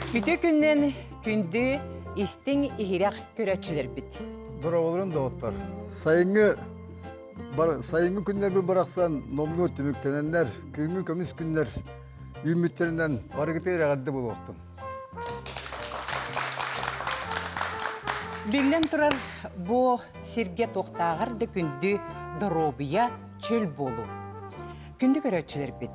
Үтүө күннэн күндү истиҥ иһирэх көрөөччүлэрбит. Дорооболорун доҕоттор. Сайыҥҥы бар, сайыҥҥы күннэрбит барахсан номнуо түмүктэнэннэр, күҥҥү көмүс күннэр үүммүттэринэн барыгытыгар эҕэрдэ буолуохтун. Биллэн турар, бу сиргэ туохтааҕар да күндү доруобуйа чөл буолуу. Күндү көрөөччүлэрбит,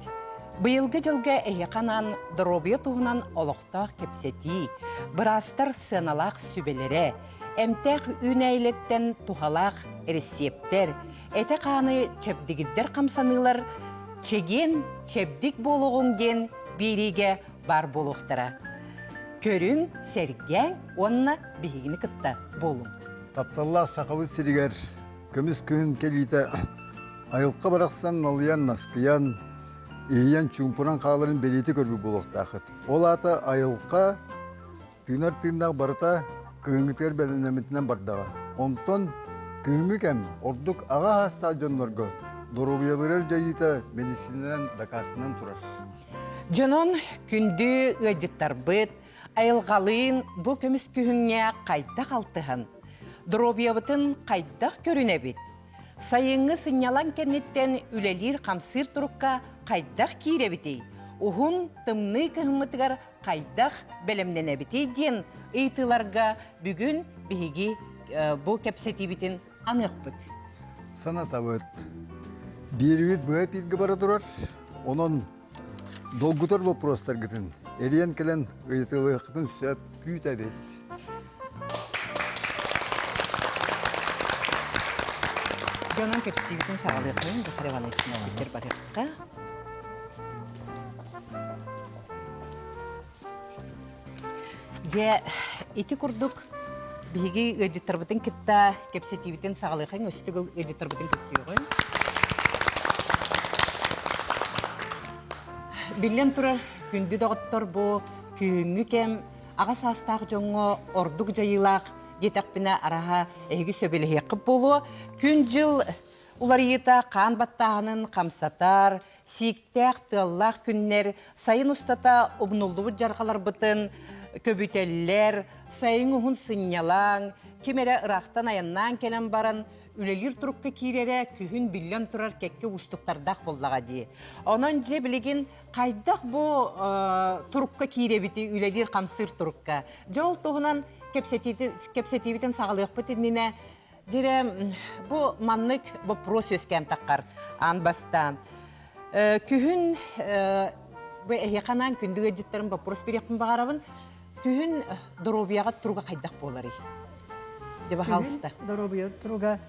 быйылгы дьылга эһиэхэ анаан доруобуйа туһунан олохтоох кэпсэтии, быраастар сыаналаах сүбэлэрэ, эмтээх үүнээйилэртэн туһалаах эрэсиэптэр, этэ-хааны чэбдигирдэр хамсаныылар чэгиэн, чэбдик буолуоҕуҥ диэн биэриигэ баар буолуохтара. Көрүҥ, сэргээҥ уонна биһигини кытта буолуҥ. Тапталлаах Сахабыт сиригэр көмүс күһүн кэлиитэ айылҕа барахсан налыйан, наскыйан, иһийэн, чуумпуран хааларын бэлиэтии көрбүт буолуохтаахыт. Ол аата айылҕа тыынар тыыннаах барыта кыһыҥҥытыгар бэлэмнэммитинэн бардаҕа. Онтон күһүҥҥү кэм ордук аҕа саастаах дьоннорго доруобуйаларыгар дьайыыта медицинанан дакаастанан турар. Дьонон күндү ыалдьыттарбыт айылҕалыын бу көмүс күһүҥҥэ хайдах алтыһан, доруобуйабытын хайдах көрүнэбит? Сайыҥҥы сынньалаҥ кэнниттэн үлэлиир-хамсыыр турукка хайдах киирэбитий? Уһун тымныы кыһыммытыгар хайдах бэлэмнэнэбитий диэн ыйытыыларга бүгүн биһиги бу кэпсэтиибитин аныахпыт. Санатабыт. Биэрибит быһа эпииргэ бара турар. Онон долгутар боппуруостаргытын эрийэн кэлэн ыйытыылыаххытын сөп күүтэбит. Дьонун кэпсэтиибитин саҕалыаххайын Захар Иванович Питер барыахха. Дьэ, ити курдук биһиги ыалдьыттарбытын кытта кэпсэтиибитин саҕалыаххайын, өссө төгүл ыалдьыттарбытын көрсүөҕүҥ. Биллэн турар, күндү доҕоттор, бу күһүҥҥү кэм аҕа саастаах дьоҥҥо ордук дьайыылаах диэтэхпинэ, араһа эһиги сөбүлэһиэххит буолуо. Күн-дьыл уларыйыыта хаан баттааһынын хамсатар, Сииктээх, тыаллаах күннэр сайын устата умнуллубут дьарҕаларбытын көбүтэллэр, сайын уһун сынньалаҥ, ким эрэ ыраахтан айаннаан кэлэн баран үлэлиир турукка киирэрэ күһүн биллэн турар кэккэ уустуктардаах буоллаҕа дии. Онон дьэ билигин хайдах бу турукка киирэбитий үлэлиир-хамсыыр турукка? Дьэ ол туһунан кэпсэтиибитин саҕалыахпыт иннинэ Дьирэ, бу маннык боппуруос үөскээн таххар аан бастаан. Күһүн бу эһиэхэ анаан күндү ыалдьыттарым боппуруос бириэхпин баҕарабын. Күһүн доруобуйаҕа туруга хайдах буоларый? Дьэ, баһаалыста. Доруобуйа туруга,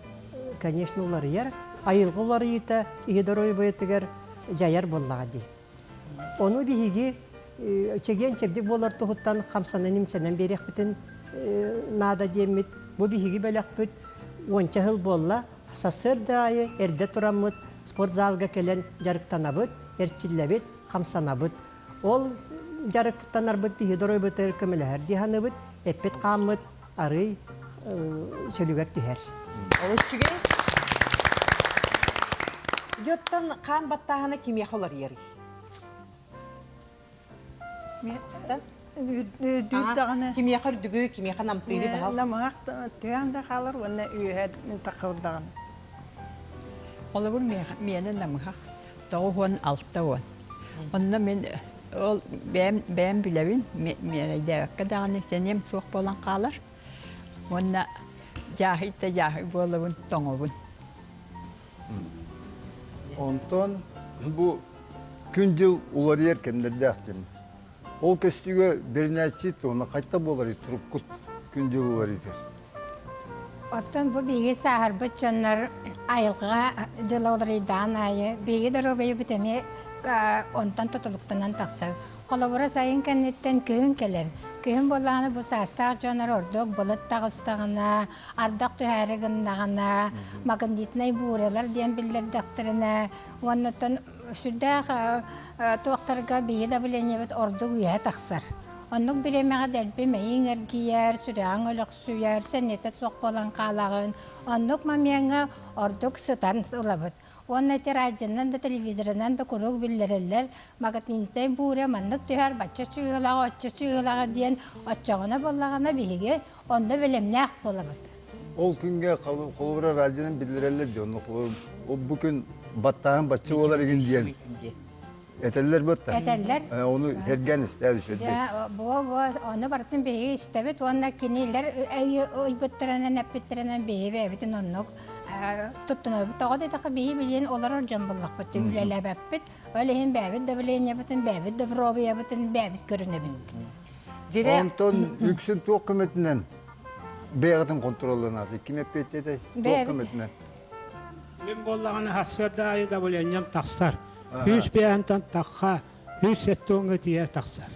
конечно, уларыйар. Айылҕа уларыйыыта киһи доруобуйатыгар дьайар буоллаҕа дии. Ону биһиги чэгиэн-чэбдик буолар туһуттан хамсанан-имсэнэн биэриэхпитин наада диэммит. Бу биһиги бөлөхпүт уонча сыл буолла. Сарсыарда аайы эрдэ тураммыт спортзалга кэлэн дьарыктанабыт, эрчиллэбит, хамсанабыт. Ол дьарыктанарбыт биһиги доруобуйабытыгар көмөлөһөр дии саныыбыт. Эппит-хааммыт арыый чөлүгэр түһэр. Олус үчүгэй. Дьоттон хаан баттааһына кимиэхэ уларыйарый? Үрдүүр даҕаны. Кимиэхэ үрдүгү, кимиэхэ намтыыры баһал. Намыһах түһэн да хаалар уонна үөһэ таххыр даҕаны. Холобур миэнэ намыһах 96 уон. Онно мин ол бэйэм бэйэм билэбин миэрэйдээбэккэ даҕаны сэниэм суох буолан хаалар. Уонна дьааһый да дьааһый буолабын, тоҥобун. Онтон бу күн-дьыл уларыйар кэмнэрдээх диэн. Ол көстүүгэ бэринээччи туһуна хайта буоларый туруккут күн-дьыл уларыйар? Оттон бу биһиги сааһырбыт дьоннор айылҕа дьыла уларыйдаан аайы биһиги доруобуйабыт эмиэ онтон тутулуктанан тахсар. Холобура сайын кэнниттэн күһүн кэлэр. Күһүн буоллаҕына бу саастаах дьоннор ордук былыт таҕыстаҕына, ардах түһээри гыннаҕына, магнитнай бууралар диэн биллэрдэхтэринэ уонна оттон сүрдээх туохтарга биһиги давлениебыт ордук үөһэ тахсар. Оннук бириэмэҕэ дэлби мэйиҥ эргийэр, сүрэҕиҥ өлөхсүйэр, сэниэтэ суох буолан хаалаҕын. Оннук момеҥҥа ордук сытан ылабыт. Уонна ити радионан да, телевизорынан да куруук биллэрэллэр, магнитнай буря маннык түһэр, бачча чыыһылаҕа, оччо чыыһылаҕа диэн оччоҕуна буоллаҕына биһиги онно бэлэмнээх буолабыт. Ол күҥҥэ холобура радионан биллэрэллэр дьонно бу күн баттааһын бачча буолар игин диэн Этэллэр бытта. Этэллэр. Ону эргэн истээр үчүгэй. Бу бу ону барытын биһиги истэбит уонна кинилэр ыйбыттарынан эппиттэринэн биһиги бэйэбитин оннук туттунабыт. Тоҕо диэтэххэ биһиги билигин олорор дьон буллахпыт, үлэлээбэппит. Ол иһин бэйэбит давлениебытын, бэйэбит добробуйабытын бэйэбит көрүнэбит. Онтон үксүн туох көмөтүнэн бэйэҕитин контролланааты? Ким эппиэттиэтэй? Туох көмөтүнэн? Мин буоллаҕына сарсыарда аайы давлением тахсар. 105-тан тахха 170-га тиийэ тахсар.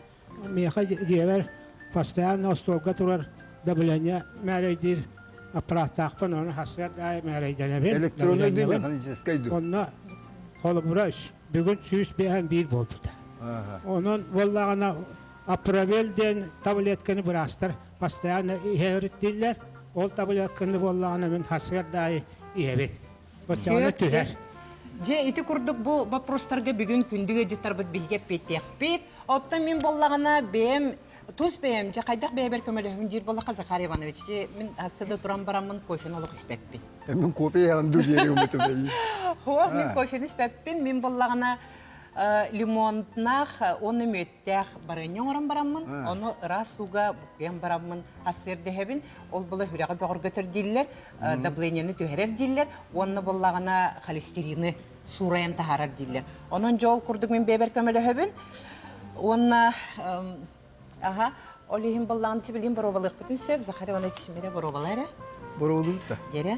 Миэхэ дьиэбэр постоянно остуолга турар давление мээрэйдиир аппараттаахпын, ону сарсыарда аайы мээрэйдэнэбин. Электронный дуу, механическай дуу? Онно холобура бүгүн 105 буолбута. Онон буоллаҕына Апровель диэн таблетканы быраастар постоянно иһэ дииллэр. Ол таблетканы буоллаҕына мин сарсыарда аайы иһэбин. Оччоҕуна түһэр. Дьэ, ити курдук бу боппуруостарга бүгүн күндү ыалдьыттарбыт биһиги эппиэттиэхпит. Оттон мин буоллаҕына бэйэм тус бэйэм дьэ хайдах бэйэбэр көмөлөһөбүн диир буоллахха Захар Иванович дьэ мин сыда туран бараммын кофены олох испэппин. Мин кофе иһэҕин дуу диэри умутум эйи. Хоох мин кофены испэппин. Мин буоллаҕына лимоннаах уонна мүөттээх барыанньа оҥорон бараммын, ону ыраас ууга буккуйан бараммын ассыырдэһэбин. Ол була сүрэҕи бөҕөргөтөр дииллэр, давлениены түһэрэр дииллэр уонна буоллаҕына холестерины суурайан таһаарар дииллэр. Онон дьол курдук мин бэйэбэр көмөлөһөбүн. Уонна аха, ол иһин буоллаҕына сибилигин боруобалыахпытын сөп. Захар Иванович мире боруобала эрэ. Боруобалыыр да. Дьэрэ,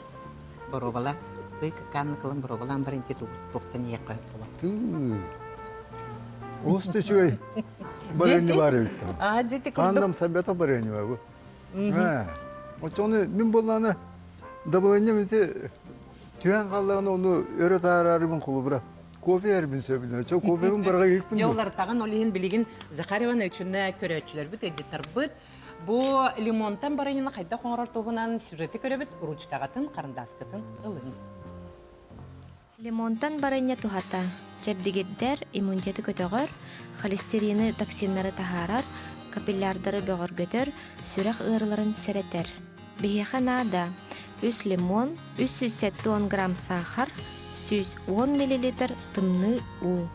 боруобала. Бый кыккаанныкылын боруобалаан баран ити туохтан иэххэ була. Олус да үчүгэй барыанньа баар эбит. Аа, дьити курдук. Хаандам сабета барыанньа бар бу. Оччону мин буоллаана дабыланньам ити түһэн хааллаҕына ону өрө таараарыбын холобура кофе эрбин сөбүлүнэ. Чо кофебин барга иһикпин. Дьоллартаҕын ол иһин билигин Захар Ивановичына көрөөччүлэрбит, ыалдьыттарбыт бу лимонтан бараньаны хайдах оҥорор туһунан сюжеты көрөбүт, ручкаҕытын, харандааскытын ылыҥ. Лимонтан барыанньа туһата: чэбдигирдэр, иммунитеты көтөҕөр, холестерины, токсиннары таһаарар, капиллярдары бөҕөргөтөр, сүрэх ыарыыларын сэрэтэр. Биһиэхэ наада: үс лимон, 370 грамм саахар, 110 миллилитр тымныы уу.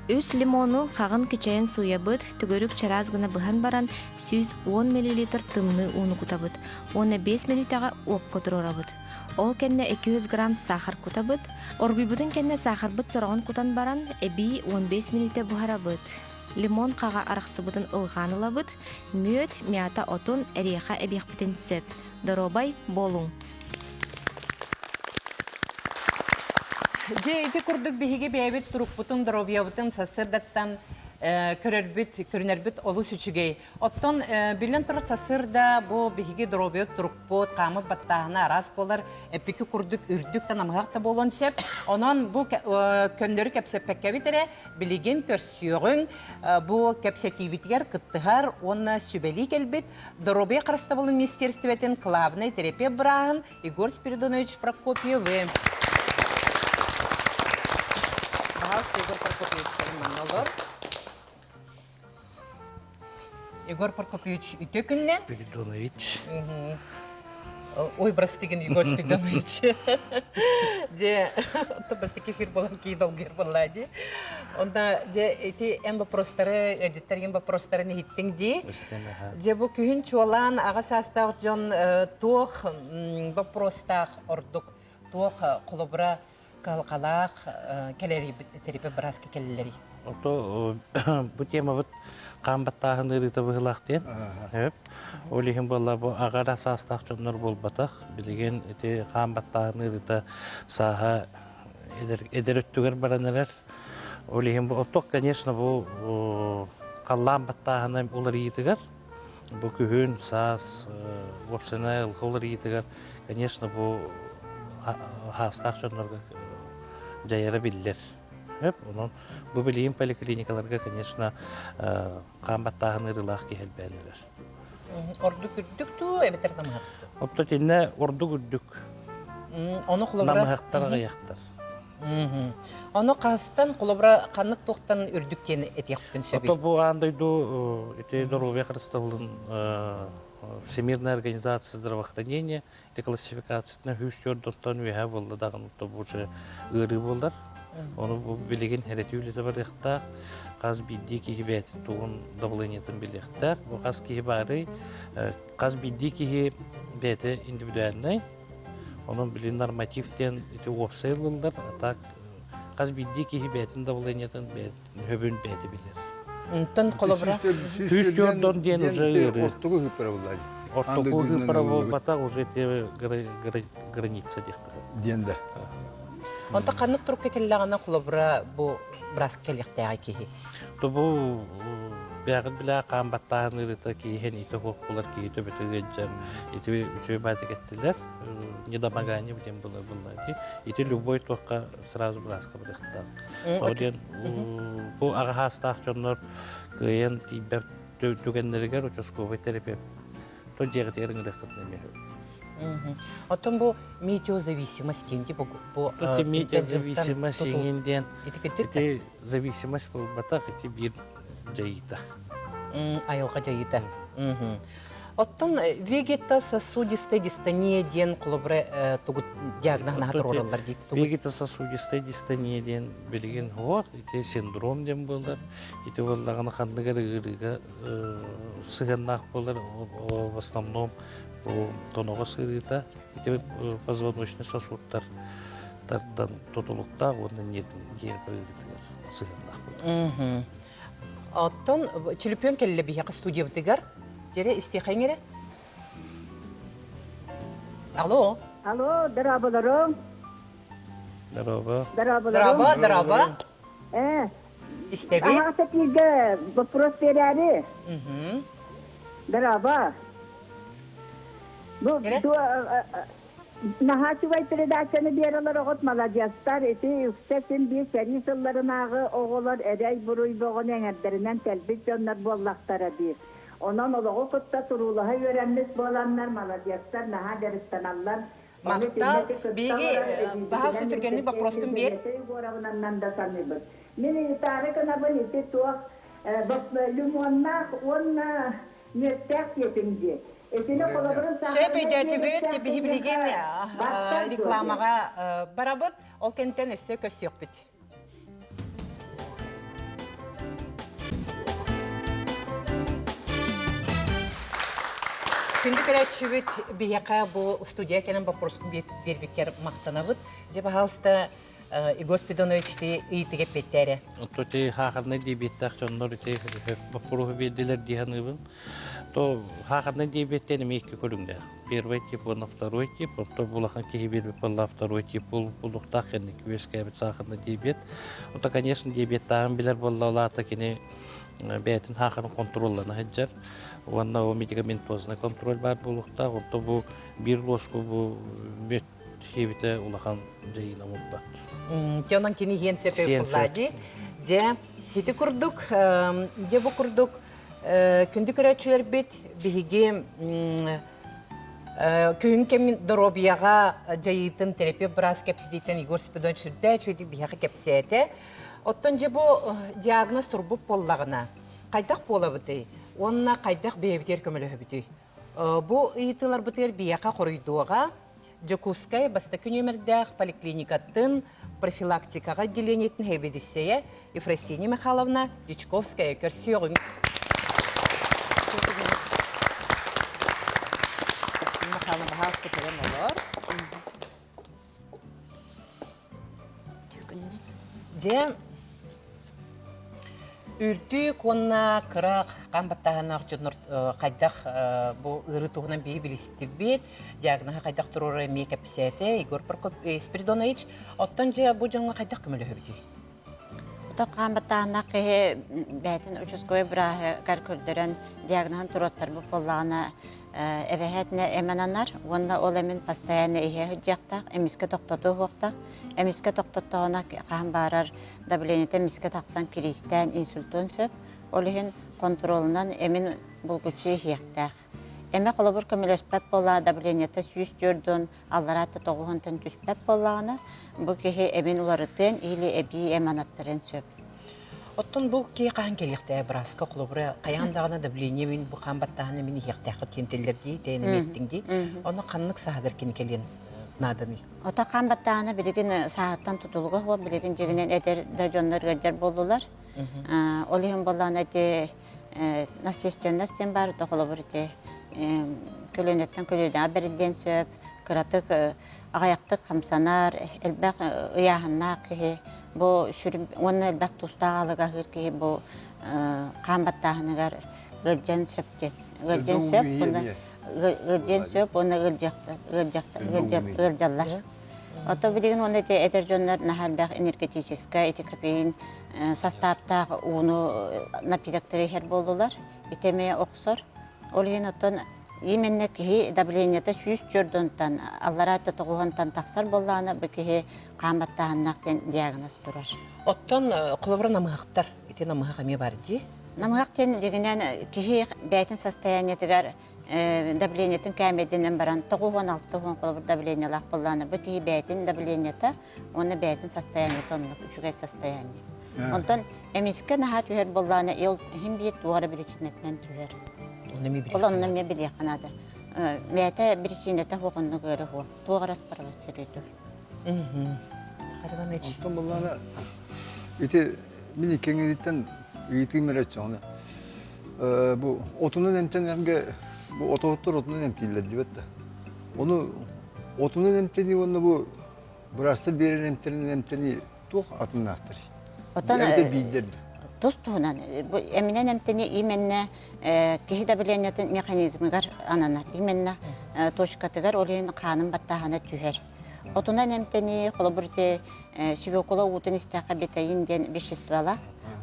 Үс лимону хаҕын кичэйэн сууйабыт, төгүрүк чараас гына быһан баран 110 миллилитр тымныы ууну кутабыт уонна 5 мүнүүтэҕэ уокка туруорабыт. Ол кэннэ 200 грамм саахар кутабыт. Оргуйбутун кэннэ саахарбыт сороҕун кутан баран, эбии 15 мүнүүтэ буһарабыт. Лимон хаҕа арахсыбытын ылҕаан ылабыт, мүөт, мята отун, эриэхэ эбиэхпитин сөп. Доруобай буолуҥ! Дьэ, ити курдук биһиги бэйэбит турукпутун, доруобуйабытын сарсыардаттан көрөрбүт, көрүнэрбит олус үчүгэй. Оттон биллэн турар сарсыарда бу биһиги доруобуйа турукпут, хаамыт баттааһына араас буолар, эппики курдук үрдүк да намыһах да буолуон сөп. Онон бу көннөрү кэпсэппэккэбит эрэ билигин көрсүөҕүҥ, бу кэпсэтиибитигэр кыттыһар уонна сүбэлии кэлбит Доруобуйа харыстабылын министиэристибэтин кылаабынай терапевт бырааһын Егор Спиридонович Прокопьевы. Пожалуйста, Егор Прокопьевич, манна олор. Егор Прокопьевич үтүө күннэн. Спиридонович. Ой, прости, Егор Спиридонович. Же, бастакы эфир болан кии долгуйар буолла дии. Онда же ити эн вопростары, ыалдьыттаргын вопростарын иһиттиҥ дии. Же бу күһүн чуолаан аҕа саастаах дьон туох вопростаах ордук туох холобура кыһалҕалаах кэлэри терапия бырааска кэлэллэрий? Ото бу темабыт хаан баттааһын ыарыыта быһыылаах диэн. Өп. Ол иһин буолла бу аҕа саастаах дьоннор буолбатах. Билигин ити хаан баттааһын ыарыыта сааһа эдэр, эдэр өттүгэр баран эрэр. Ол иһин бу отток, конечно, бу халлаан баттааһына уларыйыытыгар бу күһүн, саас, уопсайынан ылга уларыйыытыгар, конечно, бу хаастаах дьоннорго дьайара биллэр. Хөп, онон бу билигин поликлиникаларга, конечно, хаан баттааһын ыарыылаах киһи элбээн эрэр. Ордук үрдүк дуу, эбэтэр намыһах дуу? Опто тиннэ ордук үрдүк. Ону холобура намыһахтар аҕыйахтар. Ону хастан холобура ханнык туохтан үрдүк диэн этиэхпитин сөбүй? Ото бу аан дойду ити доруобуйа харыстабылын Всемирная организация здравоохранения ити классификациятынан 104-тон үөһэ буолла даҕаны бу уже ыарыы буолар. Ону бу билигин хэрэтии үлэтэ барыахтаах. Хас биирдии киһи бэйэтин тугун давлениетын билиэхтээх. Бу хас киһи баарый, хас биирдии киһи бэйэтэ индивидуальнай. Онон билин норматив диэн ити уопсай ылыллар, а так хас биирдии киһи бэйэтин давлениетын хөбүн бэйэтэ билэр. Онтон холобура Түс төрдөн диэн уже ыарыы. Ортоку ыыппара булла. Ортоку ыыппара буолбатах уже те граница диэххэ. Диэн да. Онто ханнык турукка кэллэҕинэ холобура бу брас кэлиэхтээҕи киһи. То бу бэҕит билэ хаан баттааһын ыарыыта киһи итэ хуох булар киһи төбөтө ыалдьар ити үчүгэй баатык эттилэр недомогание диэн была была ити любой туохха сразу бырааска барыахтаах ол диэн бу аҕа хаастаах дьоннор кыайан тиийбэт түгэннэригэр участковый терапевт то дьиэҕитигэр ыҥырыаххытын эмиэ Оттон бу метеозависимость диэн бу бу метеозависимость иҥин диэн ити зависимость буолбатах ити биир дьайыыта. Айылҕа дьайыыта. Оттон вегетососудистая дистония диэн холобура тугу диагноһын туруораллар диит. Вегетососудистая дистония диэн билигин суох, ити синдром диэн буолар. Ити буоллаҕына ханнык эрэ ыарыыга сыһыаннаах буолар, в основном бу тоноҕос ыарыыта, ити позвоночный сосудтар тардан тутулуктаах уонна нервэ ыарыытыгар сыһыаннаах буолар. Оттон түлүпүөн кэллэ биһиэхэ студиябытыгар. Дьэрэ истиэхэҥ эрэ. Алло. Алло, дорооболорум. Дорообо. Дорообо, дорообо. Э. Истэбит. Аҕата тииргэ вопрос берээри. Дорообо. Бу Наһаа үчүгэй передачаны биэрэлэр оҕот маладьыастар ити үксэ син биир сэрии сылларынааҕы оҕолор эрэй-буруй бөҕөнү эҥэрдэринэн тэлбит дьоннор буоллахтара дии. Онон олоҕу кытта туруулаһа үөрэммит буоланнар маладьыастар наһаа дьарыктаналлар. Ону Махтал. итиннэ кытта Биһиги олорор баһаалыста эдьиийбитинэн түргэнник Евдокия боппуруоскун биэр. Елизавета Егоровнаннан да саныыбын. Мин ыйытаары гынабын ити туох лимоннаах уонна мүөттээх диэтиҥ дии. Итини холобурун Сөп сахарнай өйдөөтүбүт. диабеттаах Биһи билигин киһиэхэ барсар дуо диэн. рекламаҕа барабыт. Ол кэнтэн өссө көрсүөхпүт. Күндү көрөөччүбүт, биһиэхэ бу студия кэлэн боппуруоскун биэрбиккэр махтанабыт. Дьэ, пожалуйста, Егор Спиридонович ти ыйытыга эппиэттээрэ. Отто ти хаахарнай диабеттаах дьоннор ити боппуруоһу биэрдилэр дии саныыбын. То хаахарнай диабеттен эмиэ икки көрүҥнээх. Первый тип уонна второй тип. Орто улахан киһи биэрбит буолла второй тип булуктаах кэнники үөскээбит саахарнай диабет. Ото, конечно, диабеттааҕын билэр буолла улаата кини бэйэтин хаахарын контроллана сылдьар. Уонна ол медикаментозный контроль баар буолуохтаах. Онто бу биир луоску бу хиэбитэ улахан дьайыына оҥорбот. Дьэ онон кини иһиэн сөп буолла дии. Дьэ ити курдук, дьэ бу курдук күндү көрөөччүлэрбит биһиги күһүн кэмин доруобуйаҕа дьайыытын терапевт быраас кэпсэтиитин Егор Спиридонович сүрдээх үчүгэйдик биһиэхэ кэпсээтэ. Оттон дьэ бу диагноз турбут буоллаҕына хайдах буолабытый уонна хайдах бэйэбитигэр көмөлөһөбүтүй? Бу ыйытыыларбытыгар биһиэхэ хоруйдуоҕа Дьокуускай бастакы нүөмэрдээх поликлиникатын профилактикаҕа отделениетын сэбиэдиссэйэ Ефросинья Михайловна Дьячковская көрсүөҕүҥ. Михайловна, баһаалыста кэлэн олор. Дьэ, үрдүк уонна кыра хаан баттааһыннаах дьоннор хайдах бу ыарыы туһунан биһи билистибит, диагноһы хайдах туруорар эмиэ кэпсээтэ Егор Прокопьевич Спиридонович. Оттон дьэ бу дьоҥҥо хайдах көмөлөһөбүтүй? Ото хаан баттааһыннаах киһи бэйэтин участковай бырааһыгар көрдөрөн диагноһын туруоттарбыт буоллаҕына эбэһээтинэ эм ананар уонна ол эмин постоянно иһэ сылдьыахтаах, эмискэ тохтотуо суохтаах. Эмискэ тохтоттоҕуна хаһан баарар давлениета эмискэ тахсан кириистээн инсультуон сөп. Ол иһин хонтуруолунан эмин булгуччу иһиэхтээх. Эмэ холобур көмөлөспөт буоллаҕа давлениета 104 аллараа тоҕуһунтан түспэт буоллаҕына, бу киһи эмин уларытыан или эбии эм анаттарыан сөп. Оттон бу киһи хаһан кэлиэхтээх бырааска холобура хайаан даҕаны давление мин бу хаан баттааһын мин иһиэхтээххит диэн тиллэр дии, тэйэн эмиэттиҥ дии. Ону ханнык сааһыгар кини кэлиэн нааданый? Ото хаан баттааһына билигин сааһыттан тутулуга суох, билигин дьигинэн эдэр да дьоннор ыалдьар буоллулар. Ол иһин буоллаҕына ити наследственность диэн баар, холобур ити көлүөнэттэн көлүөнэҕэ бэриллиэн сөп, кыратык аҕыйахтык хамсанар, элбэх ыйааһыннаах киһи бу сүрүн уонна элбэх туустаах аалыга аһыыр киһи бу хаан баттааһыныгар ыалдьан сөп диэн ыалдьан сөп уонна ыалдьан сөп уонна ыалдьаллар. Ото билигин уонна ити эдэр дьоннор наһаа элбэх энергетическай ити кофеин састааптаах ууну напитоктары иһэр буоллулар. Ити эмиэ охсор. Ол иһин оттон именно киһи давлениета 104-тан аллараа тоҕуһунтан тахсар буоллаҕына бу киһи хаан баттааһыннаах диэн диагноз турар. Оттон холобура намыһахтар ити намыһах эмиэ бар дии. Намыһах диэн дьиҥинэн киһи бэйэтин состояниетыгар давлениетын кээмэйдэнэн баран 96 холобур давлениелаах буоллаҕына бу киһи бэйэтин давлениета уонна бэйэтин состояниета оннук үчүгэй состояние. Онтон эмискэ наһаа түһэр буоллаҕына ил иһин биир туох эрэ биричиинэтинэн түһэр. Ол онно эмиэ билиэххэ наада. Бэйэтэ биричиинэтэ суох оннук ыары суох. Туох эрэ спровоцирует. Онтон буоллаҕына ити мин иккиҥиттэн ыйытыым эрэ чоҕуна бу отунан эмтэнэргэ бу отоһуттар отунан эмтииллэр диэбэт да. Ону отунан эмтэнии уонна бу быраастар биэрэр эмтэринэн эмтэнии туох атыннаахтарый? Оттон Эбэтэр биирдэр да? Тус туһунан бу эминэн эмтэни именно киһи давлениетын механизмыгар ананар. Именно точкатыгар ол иһин хаанын баттааһына түһэр. Отунан эмтэнии, холобур, ити свекла уутун истэххэ бетаин диэн веществолаах.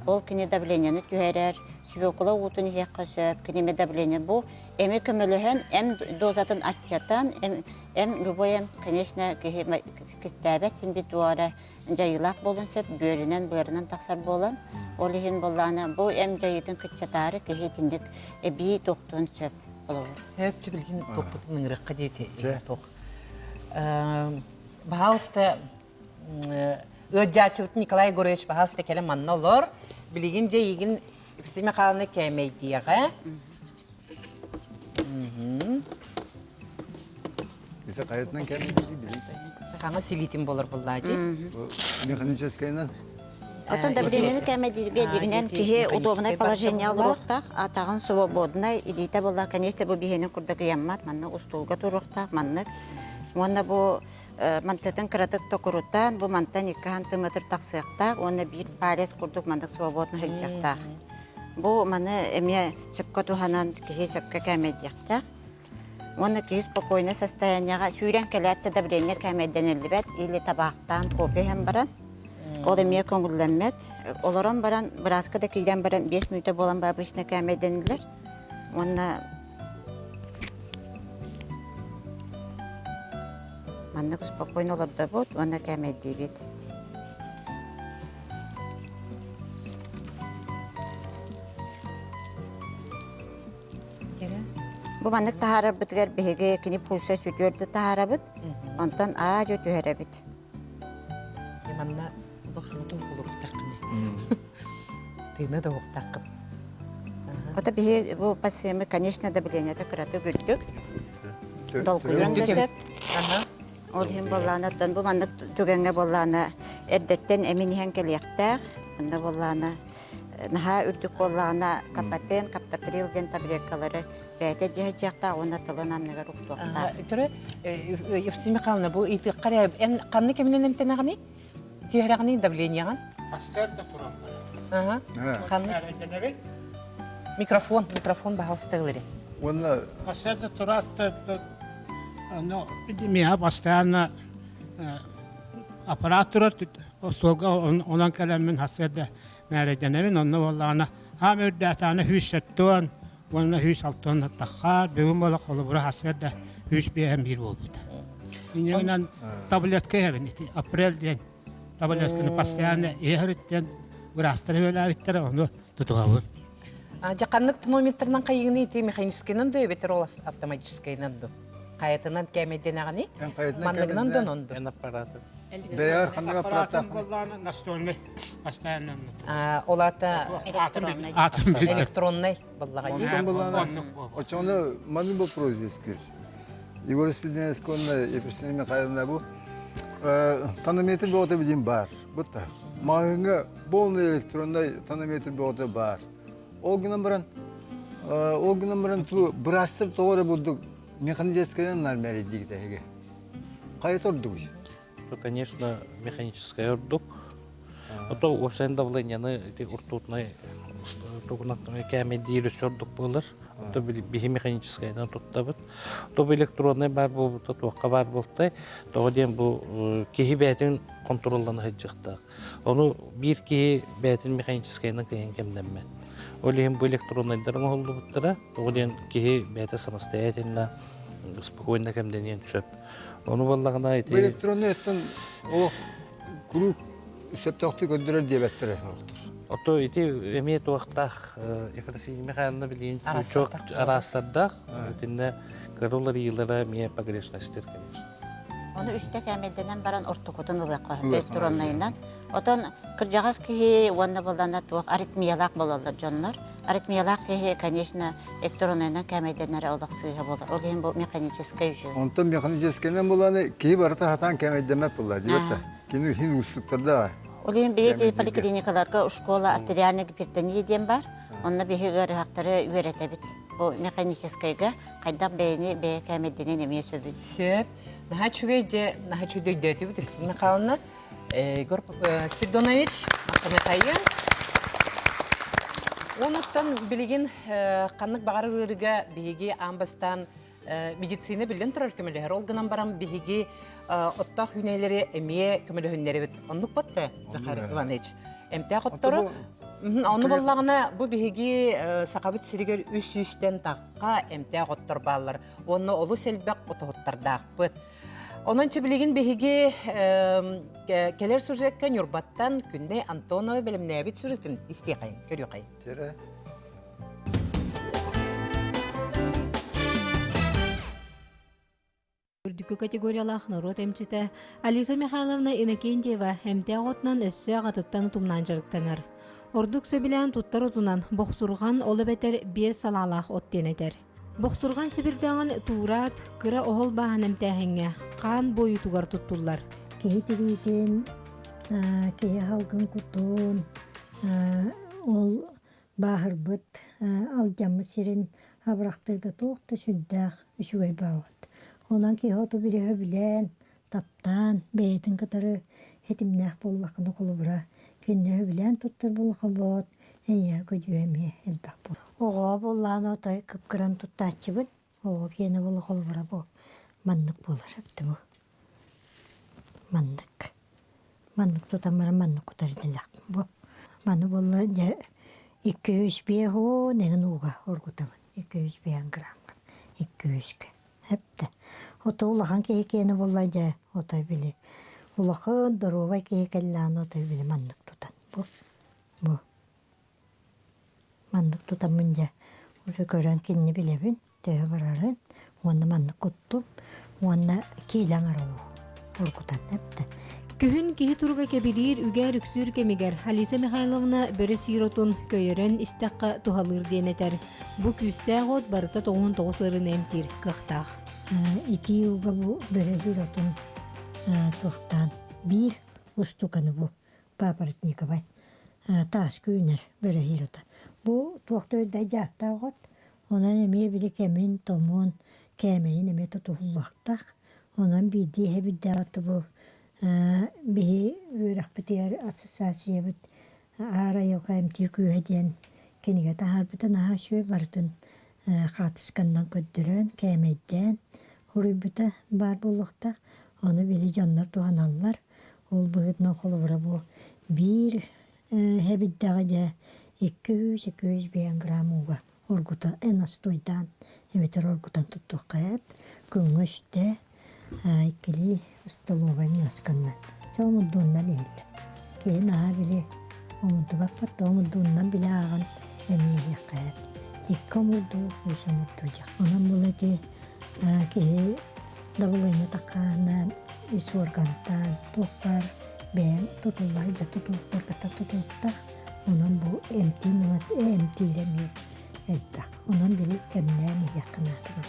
Ол кини давлениены түһэрэр, свекла уутун иһиэххэ сөп, кини эмэ давление бу эми көмөлөһөн, эм дозатын аччатан, эм, эм любой эм, конечно, киһи кистээбэт син бит туора дьайыылаах буолуон сөп, бүөрүнэн, быарынан тахсар буолан, ол иһин буоллаҕына бу эм дьайыытын кыччатаары киһи итинник эбии туохтуон сөп холобур. Хөп билгин туохпутун ыҥырыахха диэти туох. Баһаалыста ыалдьааччыбыт Николай Егорович баһаалыста кэлэн манна олор. Билигин дьэ эйигин Евсей Михайловна кээмэйдиэҕэ. Ити хайатынан кээмэйдиир билин. Саҥа силиитин болор буллаа дии. Механическайынан. Оттон давлениены кээмэйдииргэ дьиҥинэн киһи удобнай положение олоруохтаах, атаҕын свободнай, илиитэ буолла, конечно, бу биһиэнин курдук ыйаммат, манна устуулга туруохтаах, маннык. Уонна бу мантытын кыратык токурутан, бу мантан 2 сантиметр тахсыахтаах уонна биир палец курдук маннык свободно сылдьыахтаах. Бу маны эмиэ сөпкө туһанан киһи сөпкө кээмэйдиэхтээх. Уонна киһи спокойнай состояниеҕа сүүрэн кэлээт да давление кээмэйдэниллибэт или табаахтаан кофе иһэн баран ол эмиэ көҥүллэммэт. Олорон баран бырааска да киирэн баран 5 мүнүүтэ буолан ба обычно кээмэйдэниллэр. Уонна маннык спокойно олордобут уонна кээмэйдиибит. Бу маннык таһаарарбытыгар биһиги кини пульса сүтүөрдү таһаарабыт, онтон аа-дьуо түһэрэбит. Манна улахан туохулуруктаххыный? Тыына да уохтаххын. Ото биһи бу пассиемы, конечно, давлениета кыратык үрдүк. Долгуйуон да сөп. Ол иһин буоллаана, оттон бу маннык түгэҥҥэ буоллаана эрдэттэн эмин иһэн кэлиэхтээх. Онно буоллаана наһаа үрдүк буоллаҕына капотен, каптоприл диэн таблеткалары бэйэтэ дьиһэдьиэхтээх уонна тылын анныгар уктуохтаах. Төрө Евсей Михайловна бу ыйтыахха эрэ эн ханна кэминэн эмтэнэҕиний? Түһэрэҕиний давлениеҕын? Сарсыарда туран барар. Ханна? Микрофон, микрофон баһаалыста ылары. Уонна Сарсыарда тураат ну, миэхэ постоянно аппарат турар. Остуолга онон кэлэммин сарсыарда мээрэйдэнэбин, онно буоллаҕына аам үрдээтаҕына 170 уонна 160 аттахха, бүгүн буола холобура сарсыарда 151 буолбута. Инньэ таблетка иһэбин ити апрель диэн таблетканы постоянно иһэриттэн быраастар үөлээбиттэрэ, ону тутуһабын. Дьэ ханнык тонометрынан хайыгыны ити механическайынан да эбэтэр ол автоматическайынан ду? Хайатынан кээмэйдэнэҕини? Манныгынан да онон ду? Эн аппараты. Бэйэр ханнык аппараттаах? Настольный постоянно. Ол ата электронный баллаҕа дии. Онтон булана очону манны вопрос үөскүүр. Егор Спиридонович уонна Ефросинья Михайловна бу тонометр бөҕөтө билим баар. Бутта. Маҕаһыыҥҥа полный электронный тонометр бөҕөтө баар. Ол гынан баран ол гынан баран ту быраастар тоҕо эрэ бурдук механическайынан наар мэрийдигит эһиги. Хайа ордугуй? Конечно, механическая ордук. Ото уопсайын давлениены ити уртуутунай тугунан кээмэйдиир өссө ордук буолар. Ото биһи механическайынан туттабыт. То бу электроннай баар буолбута туохха баар буолтай. Тоҕо диэн бу киһи бэйэтин контроллана сылдьыахтаах. Ону биир киһи бэйэтин механическайынан кыайан кэмнэммэт. Ол иһин бу электроннайдар оҥоһуллубуттара. Тоҕо диэн киһи бэйэтэ самостоятельно спокойно кэмдэниэн сөп. Ону буоллаҕына ити... Бу электроннай өттүн олох куруук сөптөөхтүк көрдөрөр диэбэттэрэ олохтор. Ото ити эмиэ туохтаах Ефросинья Михайловна билигин чуок араастардаах. Итиннэ кыра уларыйыылара эмиэ погрешностер, конечно. Ону үстэ кээмэйдэнэн баран ортокутун ылыахха электроннайынан. Отон кырдьаҕас киһи уонна буоллана туох аритмиялаах буолаллар дьоннор. Аритмиялаах киһи, конечно, электроннайынан кээмэйдэнэрэ олох сыыһа буолар. Ол иһин бу механическай үчүгэй. Онтон механическайынан буланы киһи барыта сатаан кээмэйдэммэт буолла диэбэт да. Кини иһин уустуктарда. Ол иһин биһиги поликлиникаларга школа артериальной гипертония диэн бар. Онно биһи ыарыһахтары үөрэтэбит. Бу механическайга хайдах бэйэни бэйэ кээмэйдэнэн эмиэ сөбүн. Сөп. Наһаа үчүгэй дьэ, наһаа үчүгэй өйдөөтүбүт Евсений Михайловна. Егор Спиридонович, махтанатайын. Онуттан билигин ханнык баҕарар ыарыыга биһиги аан бастаан медицина биллэн турар көмөлөһөр. Ол гынан баран биһиги оттоох үүнээлэри эмиэ көмөлөһүннэрибит. Оннук батта, Захар Иванович. Эмтээх оттору Ону боллаҕына бу биһиги Сахабыт сиригэр үс сүүстэн тахха эмтээх оттор бааллар. Уонна олус элбэх отоһуттардаахпыт. Онон билигин биһиги кэлэр сюжекка Ньурбаттан Күннэй Антонова бэлэмнээбит сюжетын истиэхэйин, көрүөххэйин. Үрдүкү категориялаах норуот эмчитэ Алиса Михайловна Иннокентьева эмтээх отунан өссө аҕатыттан утумнаан дьарыктанар. Ордук сөбүлээн туттар отунан бохсурҕан, ол эбэтэр биэс салаалаах от диэн этэр. Бохсурҕан сэбирдэҕин туураат, кыра оһол бааһын эмтээһиҥҥэ хаан буойуутугар туттуллар. Киһи тириитин, киһи салгын кутун, ол бааһырбыт, алдьаммыт сирин абырахтыырга туох да сүрдээх үчүгэй баҕабыт. Онон киһи оту билиһэ билэн, таптаан, бэйэтин кытары ситимнээх буоллаххына холобура, кинини сөбүлээн туттар буоллахха буот, эйиэхэ көдьүүһэ эмиэ элбэх буолар. Оҕоҕо буоллаҕына отой кыпкыран туттааччыбын. Оҕо киэнэ буола холобура бу маннык буолар эбитэ бу. Маннык. Маннык тутан баран маннык кутар идэлээхпин бу. Маны буолла дьэ 250 эҥин ууга оргутабын. 205 граммга. 200-кэ. Эптэ. Ото улахан киһи киэнэ буолла дьэ отой били улахан доруобай киһи кэллэҕинэ отой били маннык тутан бу бу маннык тутаммын дьэ уже көрөн кинини билэбин төһө барарын уонна маннык куттум уонна киилэ аҥара уу оргутан эптэ. Күһүн киһи туруга кэбириир үгээр үксүүр кэмигэр Алиса Михайловна бөрө сиир отун көйөрөн истэххэ туһалыыр диэн этэр. Бу күүстээх от барыта 99 ыарыыны эмтиир кыахтаах. Итии ууга бу бөрө сиир отун туохтаан биир устуканы бу папоротниковай тааска үүнэр бөрө сиир ото. Бу туох да үрдэ дьааттаах от. Онон эмиэ били кэмин, томун, кээмэйин эмиэ тутуһуллуохтаах. Онон биирдии эһэбит бу биһи үөрэхпитигэр ассоциациябыт Аар айылҕа эмтиир күүһэ диэн кинигэ таһаарбыта наһаа үчүгэй барытын хаартысканнан көрдөрөн, кээмэйдээн суруйбута баар буолуохтаах. Ону били дьоннор туһаналлар. Ол быһыытынан холобура бу биир хэбиддэҕэ дьэ 200-205 грамм ууга оргута настойдаан эбэтэр оргутан туттуохха эп күҥҥэ үстэ иккилии столовай ньуосканнан чэ омурдууннан иһиллэр киһи наһаа били омурдубаппыт да омурдууннан били ааҕан эмиэ иһиэххэ эп икки омурдуу үс омурдуу дьэ онон була ити киһи дабылыанньа таххаана ис уоргантан туох баар бэйэм тутуллар да тутулуктаргыттан тутулуктаах Онон бу эмтиин эмтиирэ эмиэ элбэх. Онон били кэмнээн иһиэххэ наада баар.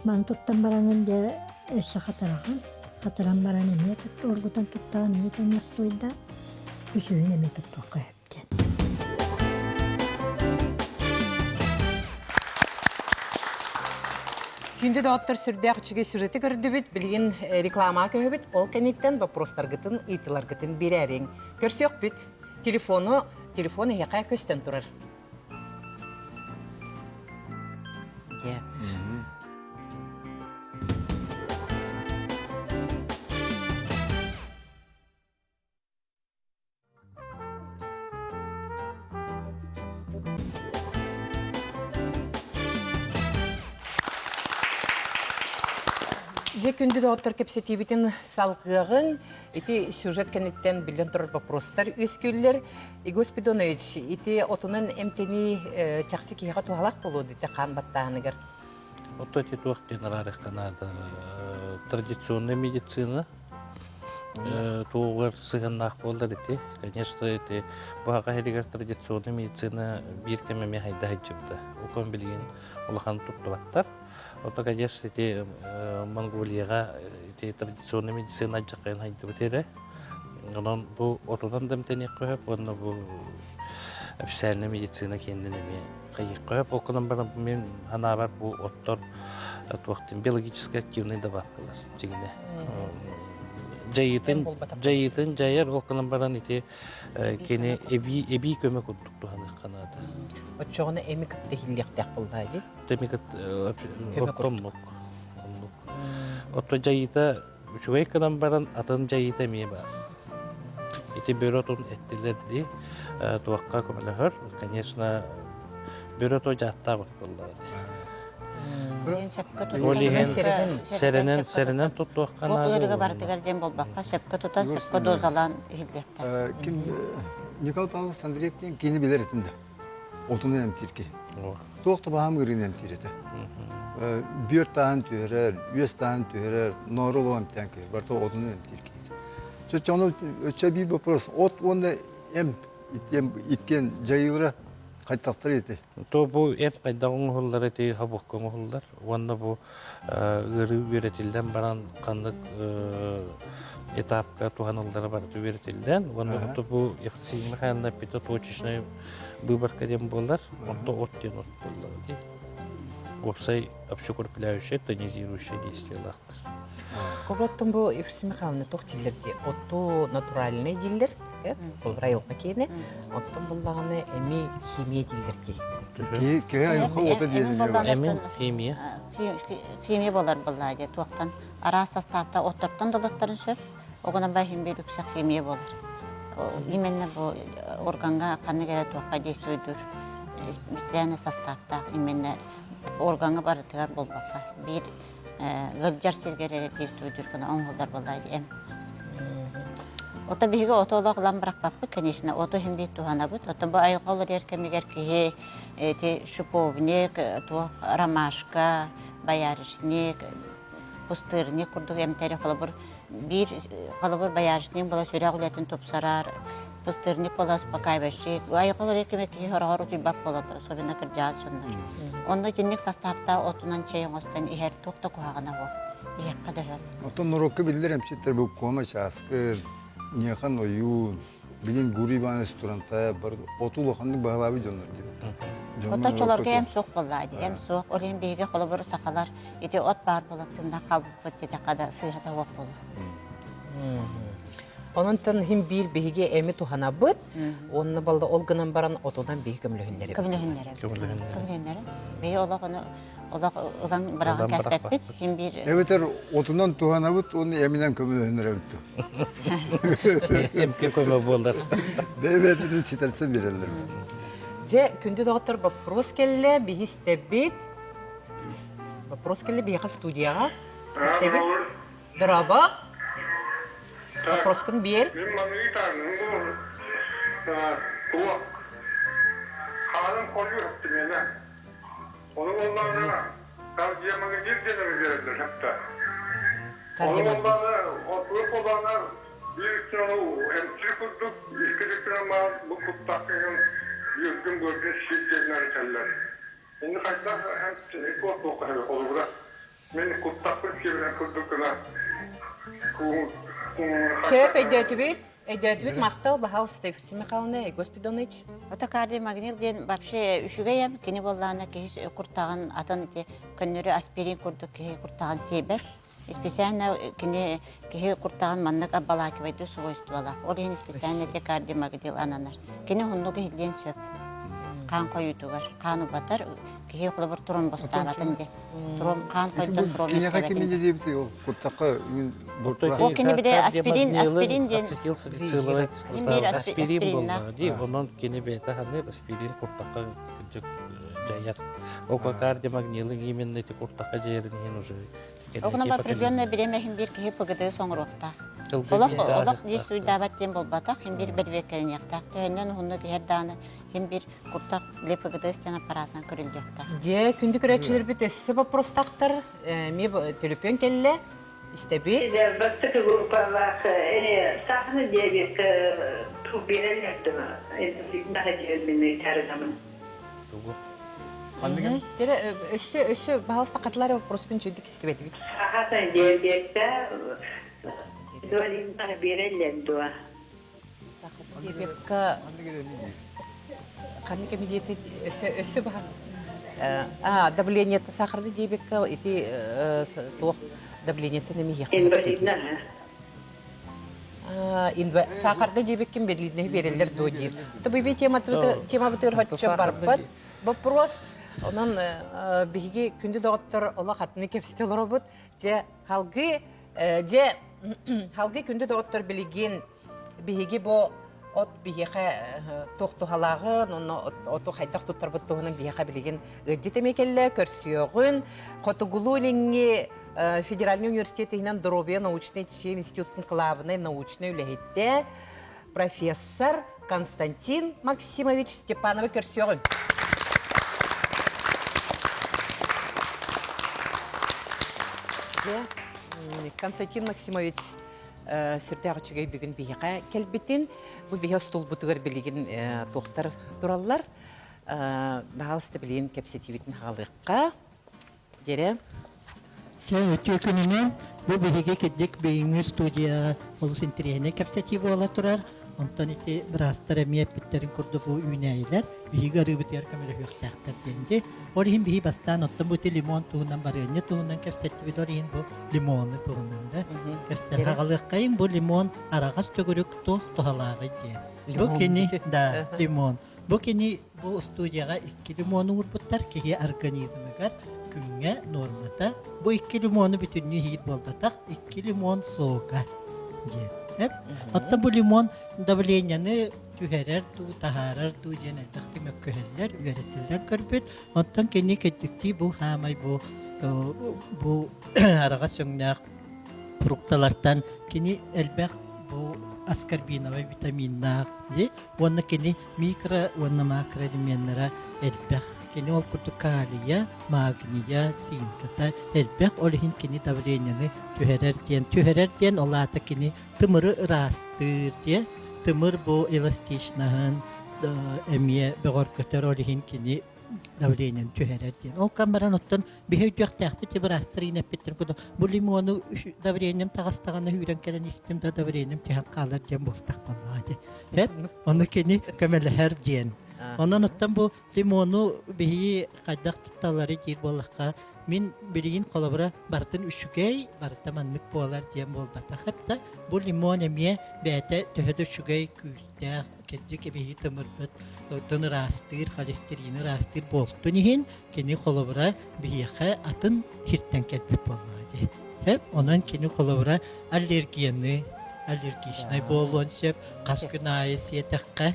Маны туттан бараҥын дьэ өссө хатараҕын. Хатаран баран эмиэ оргутан туттаҕын эмиэ тэҥнэстуойда. Үсүһүн эмиэ туттуохха сөп диэн. Күндү доҕоттор сүрдээх үчүгэй сюжеты көрдүбүт. Билигин рекламаҕа көһөбүт. Ол кэнниттэн вопростаргытын, ыйытыыларгытын биэрээриҥ. Көрсүөхпүт. Телефону, телефон эһиэхэ көстөн турар. Дьэ. Дьэ, күндү доҕоттор кэпсэтиибитин салгыаҕыҥ. Ити сюжет кэнниттэн биллэн турар вопростар үөскүүллэр. Игорь Спидонович, ити отунан эмтэнии чахчы киһиэхэ туһалаах буолуо дите хаан баттааһыныгар? Ото ити туох диэн араарыахха наада. Традиционная медицина туоҕугар сыһыаннаах буоллар ити. Конечно, ити баҕа иһигэр традиционная медицина биир кэм эмиэ хайда сылдьыбыта. Окон билигин улахан туттубаттар. Ото, конечно, ити Монголияҕа ити традиционная медицина алдьархайын хайдыбыт эрэ. Онон бу отунан да эмтэниэххэ сөп уонна бу официальная медицина киэнинэн эмиэ хайыахха сөп. Ол гынан баран мин санаабар бу оттор туохтан биологически активный добавкалар дьиҥинэ. Дьайыытын дьайыытын дьайар ол гынан баран ити кини эбии эбии көмө курдук туһаныахха наада. Оччоҕуна эми кытта иһиллиэхтээх буоллаа дии. Тэмикит оннук. Оннук. Отто дьайыыта үчүгэй гынан баран атын дьайыыта эмиэ баар. Ити бөрө отун эттилэр дии туохха көмөлөһөр. Конечно, бөрө ото дьааттаах от буоллаҕа дии. Ол иһин сэрэнэн сэрэнэн туттуохха наада. Бу ыарыыга барытыгар диэн буолбакка, сөпкө тутан, сөпкө дозалаан иһиллиэхтээх. Ким Николай Павлович Андреев диэн кини билэр этин да. Отунан эмтиир киһи. Туох да баһаам ыарыыны эмтиир этэ. Бүөр тааһын түһэрэр, үөс тааһын түһэрэр, ноору олоҕу эмтээн киһи. Барыта отунан эмтиир киһи. Чэ, ону өссө биир вопрос. От уонна эмп иккиэн дьайыылара хайдахтар этэй? То бу эмп хайдах оҥоһуллар эти хабыкка оҥоһуллар уонна бу ыарыы үөрэтиллэн баран ханнык этапка туһаныллара барыта үөрэтиллэн уонна бу Ефросинья Михайловна эппитэ точечный выборка диэн буолар онто от диэн от буоллар дии уопсай общеукрепляющее тонизирующее действиелаахтар Коботтон бу Ефросинья Михайловна туох дииллэр дии отту натуральный дииллэр ол айылҕа киэнэ оттон буллаҕына эми химия дииллэр дии Киһи айылҕа уота диэн Эмин химия Химия болар буоллаа дии туохтан араас састааптар оттортон да ылыахтарын сөп Оҕонон ба иһин биир үксэ химия буолар. Именно бу органга ханнык эрэ туохха действуйдуур специальный составтаах именно органга барытыгар буолбакка биир ыалдьар сиргэр эрэ действуйдуур гына оҥоһуллар буоллаа дии эм. Ото биһиги ото олох ылан бырахпаппыт, конечно, ото иһин биир туһанабыт. Ото бу айылҕа олорор кэмигэр киһи эти шиповник, туох ромашка, боярышник, пустырник курдук эмтэри холобур биир холобур боярышник була сүрэх үлэтин тупсарар, пустырник була успокаивающий. Айылҕа кими киһи хороҕор утуйбат буолаллар, особенно кырдьаҕас дьоннор. Онно итинник састааптаах отунан чэй оҥостон иһэр туох да куһаҕана суох. Иһиэххэ да сөп. Оттон норуокка биллэр эмчиттэр бу Куома Чааскыр, Ньыахан Ойуун, Билин Гурий Иванович Турантаев бар оту улаханнык баһылаабыт дьоннор диэбит. Оточчолорго эм суох буоллаа дии, эм суох. Ол иһин биһиги холобур сахалар ити от баар буолан тыыннаах хаалбыппыт диэтэххэ да сыыһата суох буолуо. Онон хим биир биһиги эми туһанабыт, уонна балда ол гынан баран отунан биһи көмөлөһүннэрэбит. Көмөлөһүннэрэбит. Көмөлөһүннэрэбит. Биһи олох ону Олох ылан быраҕан кэспэппит. Ким биир Эбэтэр отунан туһанабыт уонна эминэн көмөлөһүннэрэбит дуо? Эмке көмө буолар. Бэйэ-бэйэтин ситэрсэн биэрэллэр. Дьэ, күндү доҕоттор, вопрос кэллэ, биһи истэбит. Вопрос кэллэ биһиэхэ студияҕа. Истэбит. Дорообо. Вопроскун биэр. Мин маныы таанным туох хаанын хойуу хаттымена. Onu onlarına kardiyamagazin denemi verirler hatta. Onu onlarına oturup olanlar bir üstüne hemşire kurduk, iki üstüne mal bu kuttakın bir gün gördüğün şiddetler eterler. Şimdi hatta hem olubura Мин куттаппыт сиэбинэн курдук гына Сөп өйдөөтүбүт. Өйдөөтүбүт махтал баһаалыста Ефросинья Михайловна, Егор Спиридонович. Ото кардиомагнил диэн вообще үчүгэй эм кини буоллаҕына киһи куртаҕын атын ити көннөрү аспирин курдук киһи куртаҕын сиэбэт. Специально кини киһи куртаҕын маннык обволакивайдыыр свойстволаах. Ол иһин специально ити кардиомагнил ананар. Кини уһуннук иһиллиэн сөп. Хаан хойуутугар хаан убатар, киһи холобур тромбостаабатын диэн. Тром хаан хойдон тром Киниэхэ ким инньэ диэбитий ол куттахха Ол кини бile аспирин аспирин диэн ацетилсалициловай кислота аспирин буоллаҕа дии онон кини бэйэтэ ханнык аспирин куртахха кырдьык дьайар ококардиомагнилы именно ити куртахха дьайарын иһин уже Оҕуна определенное время иһин биир киһи ПГД соҥоруохтаах. Олох олох дии суйдаабат диэн буолбатах, иһин биир бэрэбиэркэлэниэхтээх. Төһөннөн уһуннук иһэр даҕаны иһин биир куртах для ПГД стен аппаратынан көрүллүөхтээх. Дьэ, күндү көрөөччүлэрбит өссө боппуруостаахтар. Эмиэ төлөпүөн кэллэ. Истэбит. Бастакы группалаах саханы диабекка тух биэрэллэр дуо? Наһа чарыгамын. Тугу? Тере өссө өссө баһалыста катылар вопроскун чүйдүк истибэтибит. Сахата диабекка дуолиннаах биэрэллэр дуо? Сахата диабекка ханнык эмидиэти өссө өссө баһар а давлениета сахарный диабекка ити туох давлениетын эмиһиэххэ Инвалидна сахарда диэбиккин берлиннэһи биэрэллэр дуо диир. Тобуйби темабытыгар хоччо барбат вопрос. Онон биһиги күндү доҕоттор олох атыны кэпсэтэ олоробут. Дьэ халгы дьэ халгы күндү доҕоттор билигин биһиги бу от биһиэхэ туох туһалааҕын, онно оту хайдах туттарбыт туһунан биһиэхэ билигин ыалдьыт эмиэ кэллэ, көрсүөҕүн. Хотугулуу-Илиҥҥи федеральный университет иһинэн доруобуйа научнай чинчийэр институтун кылаабынай научнай үлэһитэ, профессор Константин Максимович Степановы көрсүөҕүн. Константин Максимович сүрдээх үчүгэй бүгүн биһиэхэ кэлбитин. Бу биһи остуолбутугар билигин туохтар тураллар. Баһаалыста билигин кэпсэтиибитин хаалыахха. Дерэ. Чэ, үтүө күнүнэн. Бу биһиги кирдик бүгүҥҥү студияҕа олус интэриэһинэй кэпсэтии буола турар. Онтон ити быраастар эмиэ эппиттэрин курдук бу үүнээйилэр биһиги арыыбытыгар көмөлөһүөхтээхтэр диэн дии. Ол иһин биһи бастаан оттон бу ити лимон туһунан барыанньа туһунан кэпсэттибит, ол иһин бу лимону туһунан да кэпсэтэн хаҕалыаххайын бу лимон араҕас төгүрүк туох туһалааҕый диэн. Бу кини да лимон. Бу кини бу студияҕа икки лимону уурбуттар киһи организмыгар күҥҥэ нуормата. Бу икки лимону бүтүннүү иһиир буолбатах, икки лимон сока диэн. Оттон бу лимон давлениены түһэрэр дуу, таһаарар дуу диэн элбэхтик мөккүһэллэр, үөрэтиллэн көрбүт. Оттон кини кирдиктии бу хаамай бу бу араҕас өҥнөөх фрукталартан кини элбэх бу аскорбиновай витаминнаах дии уонна кини микро уонна макроэлеменнара элбэх. Кини ол курдук калия, магния, синката элбэх, ол иһин кини давлениены түһэрэр диэн. Түһэрэр диэн ол аата кини тымыры ыраастыыр диэн. Тымыр бу эластичнаһын эмиэ бөҕөргөтөр, ол иһин кини давлениены түһэрэр диэн. Ол кам баран оттон биһи өйдүөхтээхпит быраастар иинэппиттэрин курдук бу лимону давлением таҕыстаҕына үүрэн кэлэн истим да давлением түһэн хаалар диэн буолтах буоллаҕа дии. Эп ону кини көмөлөһөр диэн. Онон оттон бу лимону биһи хайдах тутталлары диир буоллахха Мин билигин холобура барытын үчүгэй, барыта маннык буолар диэн буолбатах эбитэ. Бу лимон эмиэ бэйэтэ төһө да үчүгэй күүстээх, кырдьык эбиһи тымырбыт, тын ыраастыыр, холестерины ыраастыыр буолтун иһин, кини холобура биһиэхэ атын хиртэн кэлбит буоллаҕа дии. Сөп, онон кини холобура аллергияны, аллергичнай буолуон сөп, хас күн аайы сиэтэххэ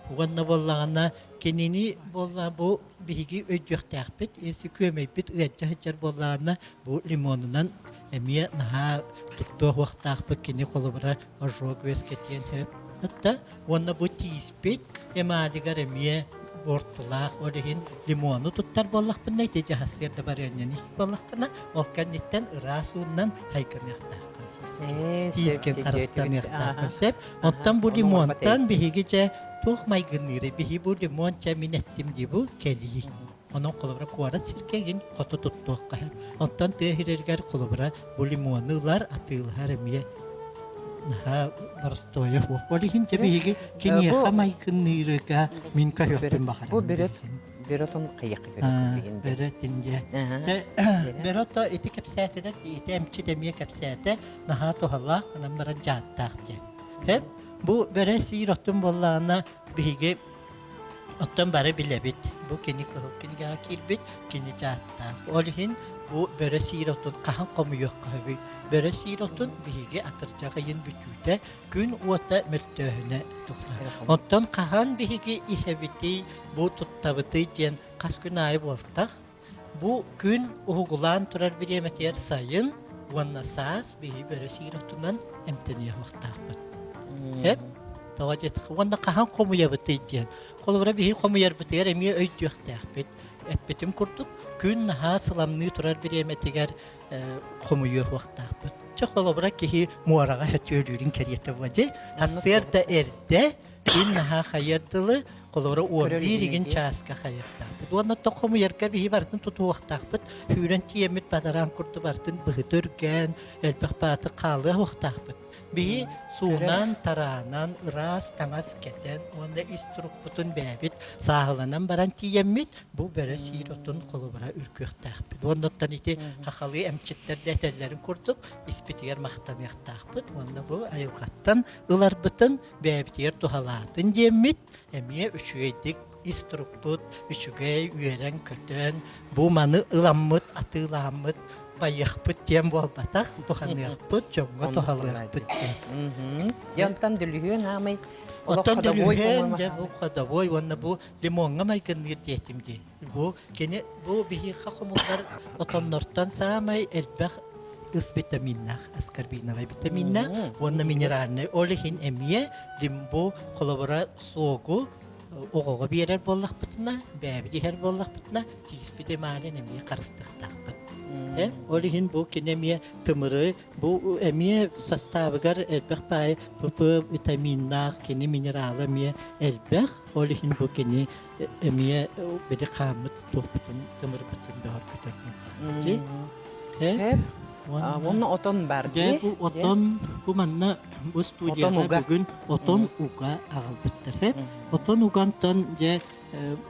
уонна буоллаҕына кинини буолла бу биһиги өйдүөхтээхпит, если күөмэйбит ыаддьа сылдьар буоллаҕына, бу лимонунан эмиэ наһаа туттуох уохтаахпыт кини холобура ожог үөскэтиэн сөп. Хатта уонна бу тииспит эмалигар эмиэ буортулаах, ол иһин лимону туттар буоллахпына ити дьаһассыар да барыанньаны буоллаххына, ол кэнниттэн ыраас уунан хайгыныахтааххын. Тиискин харыстаныахтааххын сөп. Оттон бу лимонтан биһиги дьэ туох майгынныырый? Биһи бу лимон чэ мин эттим дии бу кэлии. Онон холобура куорат сиргэ игин хоту туттуохха сөп. Оттон тыа сиригэр холобура бу лимону ылар, атыылаһар эмиэ наһаа боростуойа суох. Ол иһин дьэ биһиги киниэхэ майгынныырга мин көрүөхпүн баҕарабын. Бу бөрөт бөрөтун хайыахха көрөккүн Бөрөтин дьэ. Бөрөт ити кэпсээтилэр ити эмчит эмиэ кэпсээтэ наһаа туһалаах гынан баран дьааттаах диэн. Хэп бу бөрө сиир оттун буоллаҕына биһиги оттон бары билэбит. Бу кини кыһыл кинигэҕэ киирбит, кини дьааттаах. Ол иһин бу бөрө сиир отун хаһан хомуйуохха сөбүй? Бөрө сиир отун биһиги атырдьах ыйын бүтүүтэ күн уота мөлтөөһүнэ тохтор. Оттон хаһан биһиги иһэбитий, бу туттабытый диэн хас күн аайы буолтах Бу күн уһугулаан турар бириэмэтигэр сайын уонна саас биһи бөрө сиир отунан эмтэниэ уохтаахпыт. Эп тоҕо диэтэххэ уонна хаһан хомуйабытый диэн. Холобура биһи хомуйарбытыгар эмиэ өйдүөхтээхпит. Эппитим курдук күн наһаа сыламныы турар бириэмэтигэр хомуйуо уохтаахпыт. Чэ холобура киһи муораҕа сөтүөлүүрүн кэриэтэ буо дии. Сарсыарда эрдэ Күн наһаа хайыар дылы, холобура 11 игин чааска хайыахтаахпыт. Уонна то хомуйарга биһи барытын тутуохтаахпыт. Сүүрэн тиийэммит бадараан курдук барытын быһыты үргээн, элбэх бааты хаалыа уохтаахпыт. Биһи суунан, тараанан, ыраас таҥас кэтэн уонна ис турукпутун бэйэбит сааһыланан баран тиийэммит, бу бөрө сиир отун холобура үргүөхтээхпит. Уонна оттон ити хахалыы эмчиттэр да этэллэрин курдук, испитигэр махтаныахтаахпыт уонна бу айылҕаттан ыларбытын бэйэбитигэр туһалаатын диэммит эмиэ үчүгэйдик ис турукпут үчүгэй үөрэн-көтөн бу маны ыламмыт атыылааммыт байыахпыт диэн буолбатах туһаныахпыт дьоҥҥо туһалыахпыт диэн. Дьэ онтон дөлүһүөн аамай Оттон дөлүһүөн дьэ бу ходовой уонна бу лимоҥҥа майгынныыр диэтим дии. Бу кини бу биһиэхэ хомуллар отоннортон саамай элбэх ыс витаминнаах, аскорбиновай витаминнаах уонна минеральнай. Ол иһин эмиэ лимбу холобура суогу оҕоҕо биэрэр буоллахпытына, бэйэбит иһэр буоллахпытына, тииспит эмалин эмиэ харыстыахтаахпыт. Ол иһин бу кини эмиэ тымыры Бу эмиэ састаабыгар элбэх баай ПП витаминнаах, кини минерала эмиэ элбэх. Ол иһин бу кини эмиэ били хааммыт туохпутун тымырбытын бөҕөргөтөр. Уонна отон бар дии. Бу отон бу манна бу студияга бүгүн отон уга аҕалбыттар. Отон угантан дьэ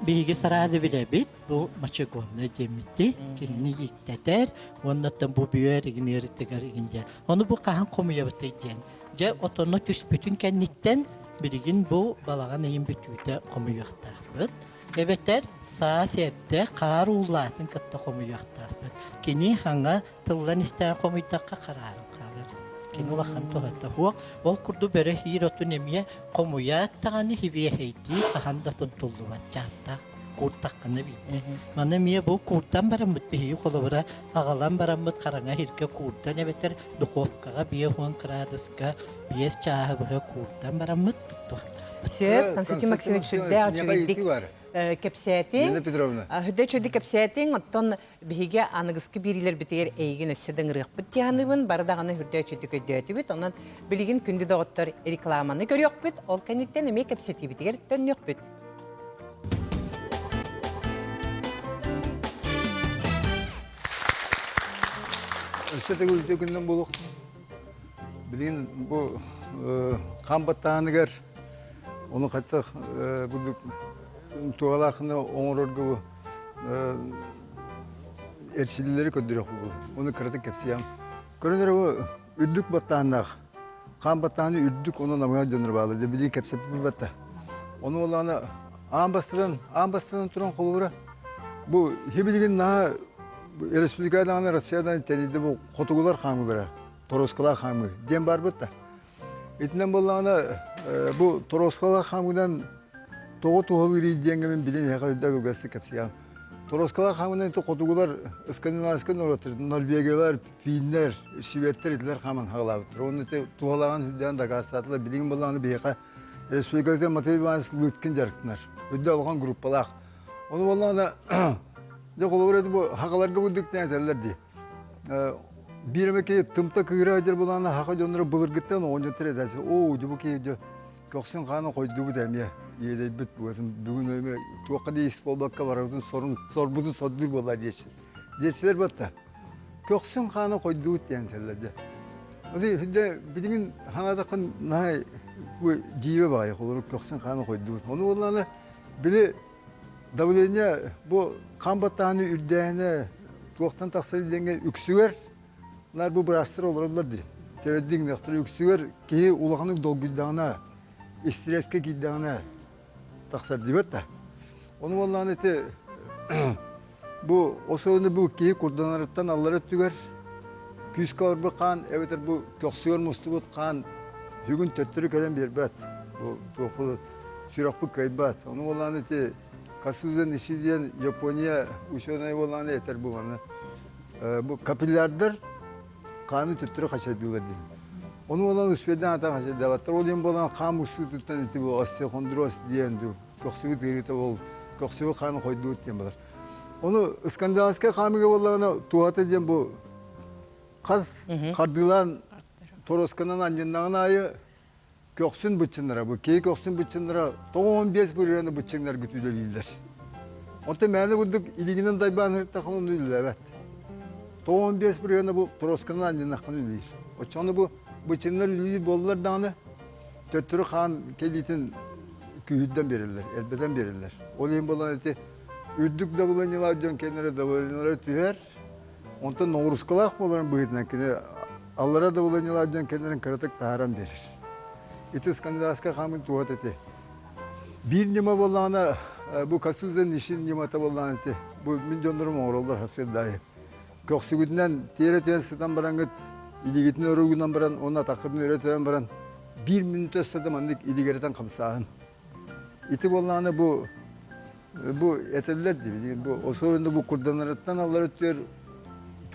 биһиги сараады билэбит. Бу мочегонная диэммитти кинини ииктэтэр уоннаттан бу бүөр игниэритигэр игин диэн. Ону бу хаһан хомуйабытый диэн. Дьэ отоно түспүтүн кэнниттэн билигин бу балаҕан ыйын бүтүүтэ хомуйуохтаахпыт. Эбэтэр саас эрдэ хаар ууллаатын кытта хомуйуохтаахпыт. Кини хаҥа тыллан истээн хомуйдахха харааран хаалар. Кини улахан туһата суох. Ол курдук бөрө хиир отун эмиэ хомуйаат даҕаны хибиэһэйдии хаһан да туттуллубат дьааттаах кууртаххына биирдэ. Маны эмиэ бу куурдан бараммыт биһиги холобура аҕалан бараммыт хараҥа иһиргэ куурдан эбэтэр духовкаҕа 50 кыраадыска 5 чааһы быһа куурдан бараммыт туттуохтаахпыт. Сөп, Константин Максимович сүрдээх үчүгэйдик кэпсээтиҥ. Нина Петровна. Сүрдээх үчүгэйдик кэпсээтиҥ. Оттон биһиги аныгыскы биэриилэрбитигэр эйигин өссө да ыҥырыахпыт дии саныыбын. Бары даҕаны үрдэ үчүгэйдик өйдөөтүбүт. Онон билигин күндү доҕоттор рекламаны көрүөхпүт. Ол кэнниттэн эмиэ кэпсэтиибитигэр төннүөхпүт. Өссө төгүл үтүө күнүнэн буолуохтун. Билигин бу хаан баттааһыныгар ону хаттах бурдук туһалаахына оҥорорго бу. эрчиллиилэри көрдөрүөх буолуо. Оны кыратык кэпсиэм. Көрөн эрэ бу үрдүк баттааһыннаах, хаан баттааһыны үрдүк онон намыһах дьоннор бааллар. Дьэ билии кэпсэппит батта. Ону олаана аан бастатан, аан бастатан туран холобура бу хибилигин наһаа республикадаҕаны Россиядан тэнийдэ бу хотугулар хаамыылара, торуоскалаах хаамыы диэн барбыт да. Итинэн буоллаҕына бу торуоскалаах хаамыынан тоҕо туһалыырый диэҥҥэ мин билин эһиэхэ үрдэ кылгастык кэпсиэҕим. Торуоскалаах хаамыынан ити хотугулар скандинавскай норуоттар, норвегиялар, финнэр, шведтэр итилэр хааман хаалаабыттар. Уонна ити туһалааҕын үрдээн дакаастаатылар. Билигин буоллаҕына биһиэхэ республикабытыгар Матвей Иванович Лыткин дьарыктанар. Үрдэ улахан группалаах. Ону буоллаҕына дьэ холобура ити бу хахаларга курдук этэллэр дии. Биир эмэ киһи тымта кыыра сылдьар буоллаҕына хаха дьонноро былыргыттан оҕонньоттор этээччи оо дьэ бу киһи дьэ көхсүн хаана хойдубут эмиэ иэдэйбит бүгүн эмиэ туохха да ис буолбакка барыбытын сорун сорбутун сордуур буолла диэччи диэччилэр батта көхсүн хаана хойдубут диэн этэллэр дьэ дьэ билигин ханаатаххын наһаа бу дьиибэ баҕайы холорук көхсүн хаана хойдубут ону буоллаҕына били Давление бу хаан баттааһыны үрдээһинэ туохтан тахсар диэҥҥэ үксүгэр наар бу быраастар олороллор дии. Тэбэрдиҥ үксүгэр киһи улаханнык долгуйдаҕына, истириэскэ киирдэҕинэ тахсар диэбэт да. Ону буоллаҕына ити бу особенно бу киһи курданарыттан аллара өттүгэр күүскэ барбыт хаан эбэтэр бу көхсүгэр мустубут хаан бүгүн төттөрү кэлэн биэрбэт. Бу туохпут сүрэхпит кыайбат. Ону буоллаҕына ити Касуза Ниши диэн Япония ученый буоллаҕына этэр бу маны. Бу капиллярдар хааны төттөрү хачайдыылар диэн. Ону буолан успедан ата хачайдаабаттар. Ол диэн буолан хаан мустуутуттан ити бу остеохондроз диэн көхсүбүт ыарыыта ол көхсүбүт хааны хойдуут диэн балар. Ону скандинавскай хаамыга буоллаҕына туһата диэн бу хас хардыылаан торуосканан анньыннаҕын аайы көхсүн быччыннара, бу киһи көхсүн быччыннара 95 бырыһыаны быччыҥнаргыт үлэлииллэр. Онтон мээнэ курдук илигинэн дайбаан ырыттаххына ону үлэлээбэт. 95 бырыһыаны бу торуосканан анньыннаххына үлэлиир. Оччоҕуна бу быччыннар үлэлиир буоллар даҕаны төттөрү хаан кэлиитин күүһүрдэн биэрэллэр, элбэтэн биэрэллэр. Ол иһин буолан ити үрдүк давлениелаах дьон кэннэрэ давлениелара түһэр, онтон ноҕуруускалаах буоларын быһыытынан кини аллара давлениелаах дьон кэннэрин кыратык таһааран биэрэр. Ити скандинавскай хаамыы туһата ити. Биир ньыма буоллаҕына, бу Касуза Нишин ньымата буоллаҕына ити, бу мин дьоннорум оҥороллор сарсыарда Көхсүгүтүнэн тиэрэ түһэн сытан бараҥҥыт, илиигитин өрө угунан баран, уонна атаххытын өрө түһэн баран, биир мүнүүтэ өссө да маннык илигэритэн хамсааһын. Ити буоллаҕына бу бу этэллэр дии билигин бу особенно бу курданарыттан аллар өттүгэр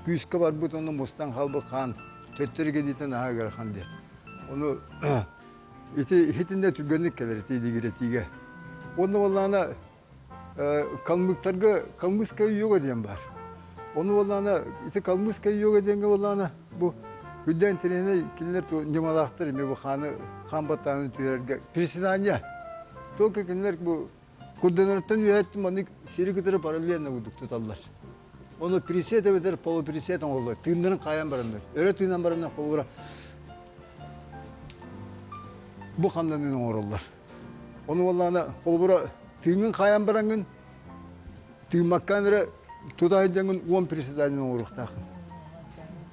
күүскэ барбыт уонна мустан хаалбыт хаан төттөрү кэлиитэ наһаа ыарахан диэн. Ону ити итиннэ түргэнник кэлэр ити илигирэтиигэ. Уонна буоллаҕына калмыктарга калмыцкая йога диэн баар. Ону буоллаҕына ити калмыцкая йога диэҥҥэ буоллаҕына бу үрдээн интэриэһинэй кинилэр ньымалаахтар эмиэ бу хааны хаан баттааһынын түһэрэргэ приседание. Только кинилэр бу курданарыттан үөһэттэн маннык сири кытары параллельно курдук туталлар. Ону присед эбэтэр полуприсед оҥороллор. Тыыннарын хаайан бараннар. Өрө тыынан бараннар холобура бу хамнаныыны оҥороллор. Ону буоллаҕына, холобура, тыыҥҥын хаайан бараҥҥын, тыыммаккаан эрэ тута сылдьаҥҥын 10 приседание оҥоруохтааххын.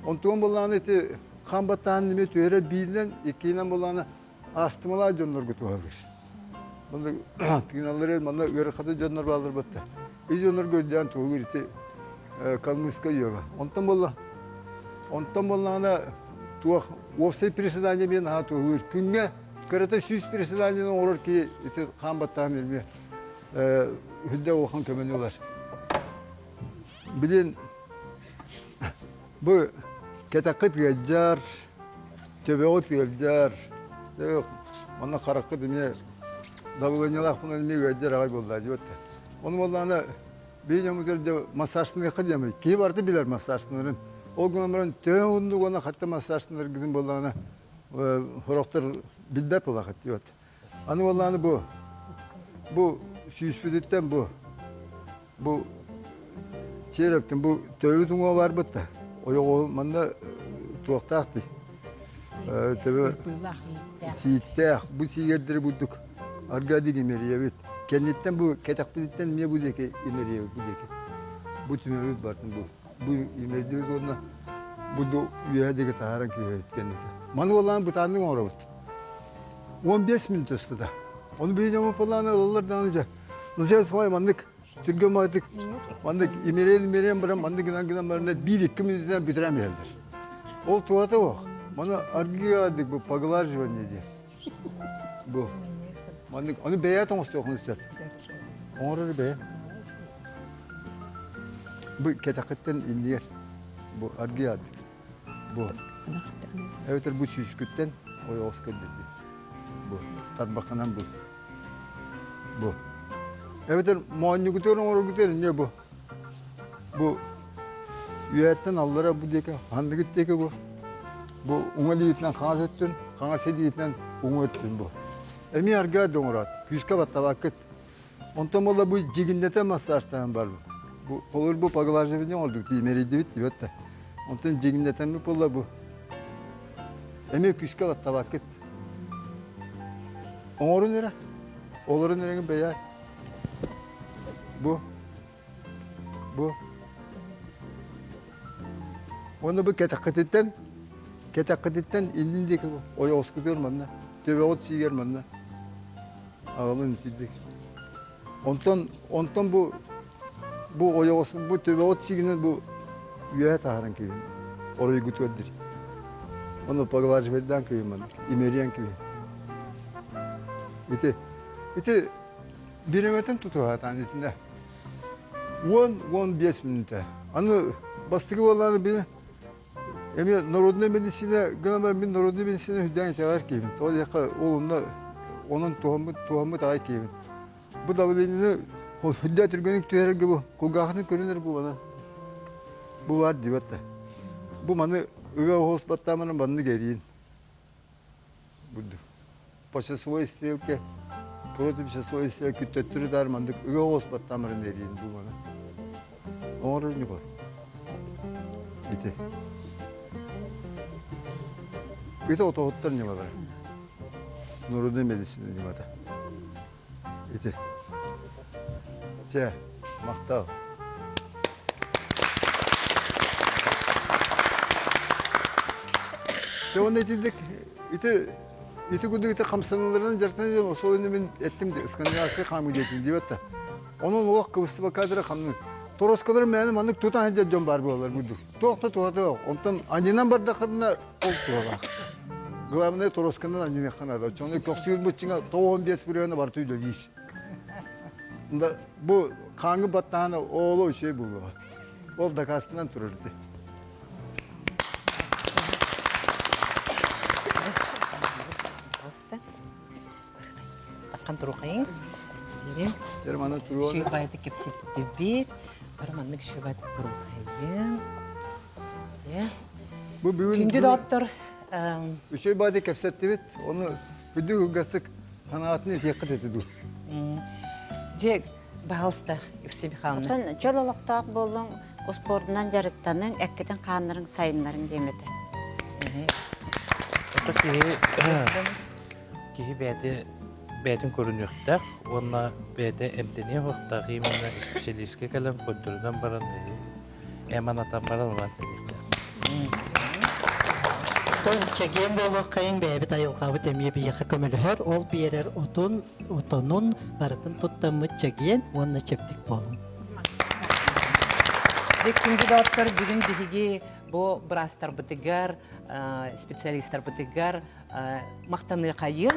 Онтуон буоллаҕына ити хаан баттааһын эмиэ түһэрэр бииринэн, иккиһинэн буоллаҕына астымалаах дьоннорго туһалыыр. Манна тыыналлар манна ыарахата дьоннор бааллар батта. Ис дьоннорго өйдөөн туһулуур ити калмыцкая йога. Онтон буолла онтон буоллаҕына туох уопсай приседание эмиэ наһаа туһулуур. Күҥҥэ Кырата 100 приседаниены оҥорор киһи ити хаан баттаан эмиэ үрдэ улахан көмөнү ылар. Билин бу кэтэххит ыалдьар, төбөҕүт ыалдьар, манна хараххыт эмиэ давлениелаахпынан эмиэ ыалдьар аҕай буолла диэбэт. Ону буоллаҕына биир дьоммутугар дьэ массажтаныахха диэмий. Киһи барыта билэр массажтанарын. Ол гынан баран төһө уһуннук уонна хатта массажтанаргытын буоллаҕына Сорохтор билбэт буолаҕыт диэбит. Аны буоллаҕына бу бу сүүспүтүттэн бу бу черептин бу төбөбүт уҥуоҕа барбыт да ойоҕоһу манна туохтаах дии төбө сииктээх бу сиигэрдэри бурдук аргадик имэрийэбит кэнниттэн бу кэтэхпититтэн эмиэ бу диэки имэрийэбит бу диэки бу түмэбит бартын бу. Бу имэрдибит уонна бу үөһэ диэки таһааран киһибит кэнники. Маны уоллаан бытааннык оҥоробут. 15 минут устата. Ону биһи дьоммут буоллаҕына ылаллар даҕаны дьэ. Лучше свой маннык түргэн баҕайытык маннык имэрийэн-имэрийэн баран маннык гынан гынан баран биир-икки мүнүүтэнэн бүтэрэн биэрэллэр. Ол туһата суох. Маны аргыадык бу поглаживание диэн. Бу. Маннык аны бэйэ оҥостуоххун сөп. Оҥорор бэйэ. Бу кэтэххиттэн иннигэр бу аргыадык. Бу. Эбэтэр бу сүүскүттэн ойоҕос кэлбит. Бу тарбаххынан бу. Бу. Эбэтэр моонньугутугар оҥороргутугар эмиэ бу. Бу үөһэттэн аллара бу диэки ханныгыт диэки бу. Бу уҥа илиитинэн хаҥас өттүн, хаҥас илиитинэн уҥа өттүн бу. Эмиэ аргаа да оҥороот, күүскэ баттабаккыт. Онтон буолла бу дьигиннэтэ массажтаан бар бу. Бу холур бу поглаживание оҥордук тиимэрийдибит диэбэт да. Онтон дьигиннэтэммит буолла бу. Эмиэ күүскэ баттабаккыт. Оҥорун эрэ. Олорун эрэҥин бэйэ. Бу. Бу. Уонна бу кэтэххититтэн кэтэххититтэн иннин диэки бу ойоҕоскутугар манна, төбөҕүт сиигэр манна аҕалын итирдик. Онтон онтон бу бу ойоҕос бу төбөҕүт сиигинэн бу үөһэ таһааран кэбиһин. Оройгутугар дир. Ону поглаживайдаан кэбиһин манна, имэрийэн кэбиһин. Ити ити бириэмэтин тутуһаатаан итиннэ 10-15 мүнүүтэ. Аны бастакы буоллаҕына били эмиэ народнай медицина гынан баран мин народнай медицина үрдээн итэҕэр киһибин. Тоҕо диэххэ ол онно онон туһаммыт туһаммыт аҕай киһибин. Бу давлениены үрдээ түргэнник түһэрэргэ бу кулгаахытын көрүнэр бу манан. Бу баар диэбэт да. Бу маны ыга оһос баттааманан маннык эриин. Бурдук. По часовой стрелке против часовой стрелки төттөрү таар маннык ыга оҕус баттаамарын эриин бу маны. Оҥорор ньукой. Ити. Ити отоһуттар ньымалара. Народная медицина ньымата. Ити. Чэ, махтал. Чэ, уонна итинник ити ити курдук ити хамсаныыларынан дьарыктанан дьон особенно мин эттим скандинавскай хаамыы диэтим диэбэт да. Онон олох кыбыстыбакка дара хамныы. Тороскалары мээнэ маннык тутан сылдьар дьон баар буолалар курдук. Туох да туһата суох. Онтон аньынан бардаххытына ол туһалаах. Главное торосканан аньыныахха наада. Оччону көхсүүр быччыҥа 95 бырыһыана барыта үлэлиир. Бу хааҥы баттаһана ооло үчүгэй буолуоҕа. Ол дакаастанан турар ити. Такхан турухайын. Терманы туруон. Шүйбайды кепсеттибит. Бары маннык шүйбайды турухайын. Бу бүгүн Күндү доҕоттор, Үчүгэй баады кэпсэттибит. Оны күндү кылгастык санаатын этиэххит этэ дуу. Дьэ, баһалыста, Евсей Михайловна. Оттон чөл олохтоох буоллуҥ, успуордунан дьарыктаныҥ, эккитин хааннарыҥ сайыннарыҥ диэм этэ. Это киһи киһи бэйэтэ бэйэтин көрүнүөхтээх уонна бэйэтэ эмтэниэ суохтаах именно специалистка кэлэн көрдөрүнэн баран эмэн атан баран ылан тэниэхтээх. Оттон чэгиэн буолуоххайыҥ бэйэбит айылҕабыт эмиэ биһиэхэ көмөлөһөр, ол биэрэр отун, отонун барытын туттаммыт чэгиэн уонна чэбдик буолуҥ. Күндү доҕоттор, бүгүн биһиги бу быраастарбытыгар, специалистарбытыгар махтаныахайын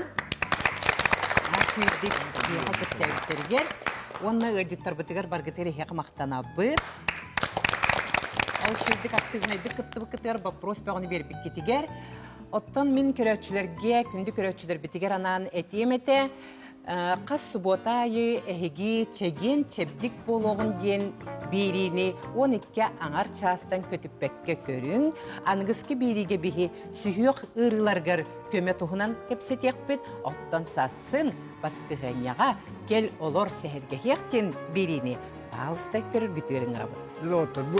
күүрдик биһиэхэ кэпсээбиттэригэр уонна ыалдьыттарбытыгар баргытыгар эһиэхэ махтанабыт. Ол үчүгэйдик актыыбынайдык кыттыбыккытыгар вопрос бөҕөнү биэрбиккитигэр. Оттон мин көрөөччүлэргэ, күндү көрөөччүлэрбитигэр анаан этиэм этэ, Хас субуота аайы эһиги чэгиэн чэбдик буолуоҕун диэн биэриини 12 аҥар чаастан көтүппэккэ көрүҥ. Аныгыскы биэриигэ биһи сүһүөх ыарыыларгар көмө туһунан кэпсэтиэхпит. Оттон сассын баскыһыанньаҕа кэл олор сэһэргэһиэх диэн биэриини паалыста көрөргүтүгэр ыҥырабыт. Доҕоттор, бу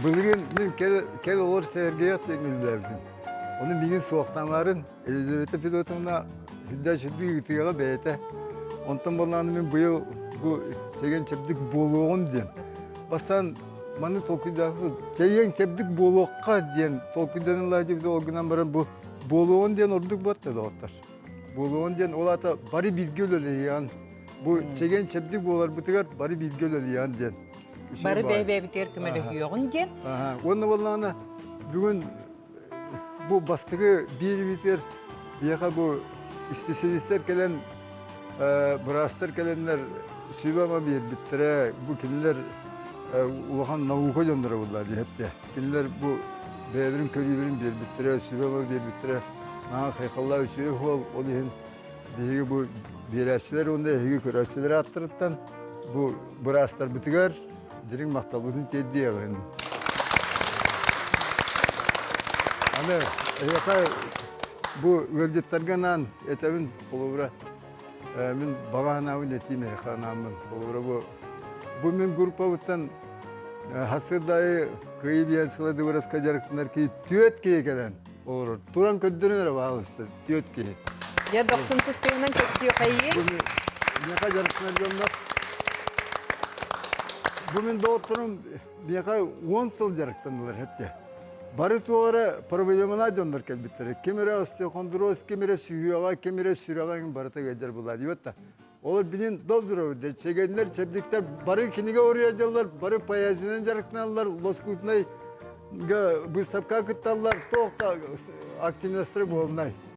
былырыын мин кэл, кэл олор сэһэргэһиэх диэн үлэлээбитим. Ону миигин суохтаамаарын Елизавета Федотовна сүрдээх сүрдүү ыытыаҕа бэйэтэ. Онтон буоллаҕына мин быйыл бу чэгиэн-чэбдик буолуоҕум диэн. Бастаан маны толкуйдаахпыт. Чэйиэҥ чэбдик буолуохха диэн толкуйданыллаа диэбит ол гынан баран бу буолуоҕун диэн ордук буотта доҕоттор. Буолуоҕун диэн ол аата бары бииргэ үлэлэһиэҕин. Бу чэгиэн чэбдик буоларбытыгар бары бииргэ үлэлэһиэҕин диэн. Бары бэйэ-бэйэбитигэр көмөлөһүөҕүн диэн. Уонна буоллаҕына бүгүн бу бастакы биэриибитигэр биһиэхэ бу исписэлиистэр кэлэн быраастар кэлэннэр сүбэ-ама биэрбиттэрэ бу кинилэр улахан наука дьонноро буолла диэхтэ. Кинилэр бу бэйэлэрин көрүүлэрин биэрбиттэрэ, сүбэ-ама биэрбиттэрэ наһаа хайхаллаах үчүгэй суол. Ол иһин биһиги бу биэрээччилэр уонна эһиги көрөөччүлэр ааттарыттан бу быраастарбытыгар дириҥ махталбытын тиэрдиэҕин. Аны эһиэхэ бу ыалдьыттарга анаан этэбин холобура мин баҕа санаабын этиим эһиэхэ анааммын холобура бу бу мин группабыттан хасырдайы кыайыы биэн сыла дыбыраска дьарыктанар киһи түөрт киһи кэлэн олорор. Туран көрдөрөн эрэ баалыста түөрт киһи. Дьэ дохсун тыстыгынан көрсүөхайы. Миэхэ дьарыктанар дьоннор. Бу мин доҕотторум миэхэ 10 сыл дьарыктаннылар хэпте. Бары туора проблемалаах дьоннор кэлбиттэрэ. Ким эрэ остеохондроз, ким эрэ сүһүөҕэ, ким эрэ сүрэҕэ барыта ыалдьар булаа диэбит да. Олор билин добдуровдер, чэгэннэр, чэбдиктэр бары кинигэ уруйадылар, бары поэзиянан дьарыктаналлар, лоскутнай выставка кытталлар, туох да активностары буолнай.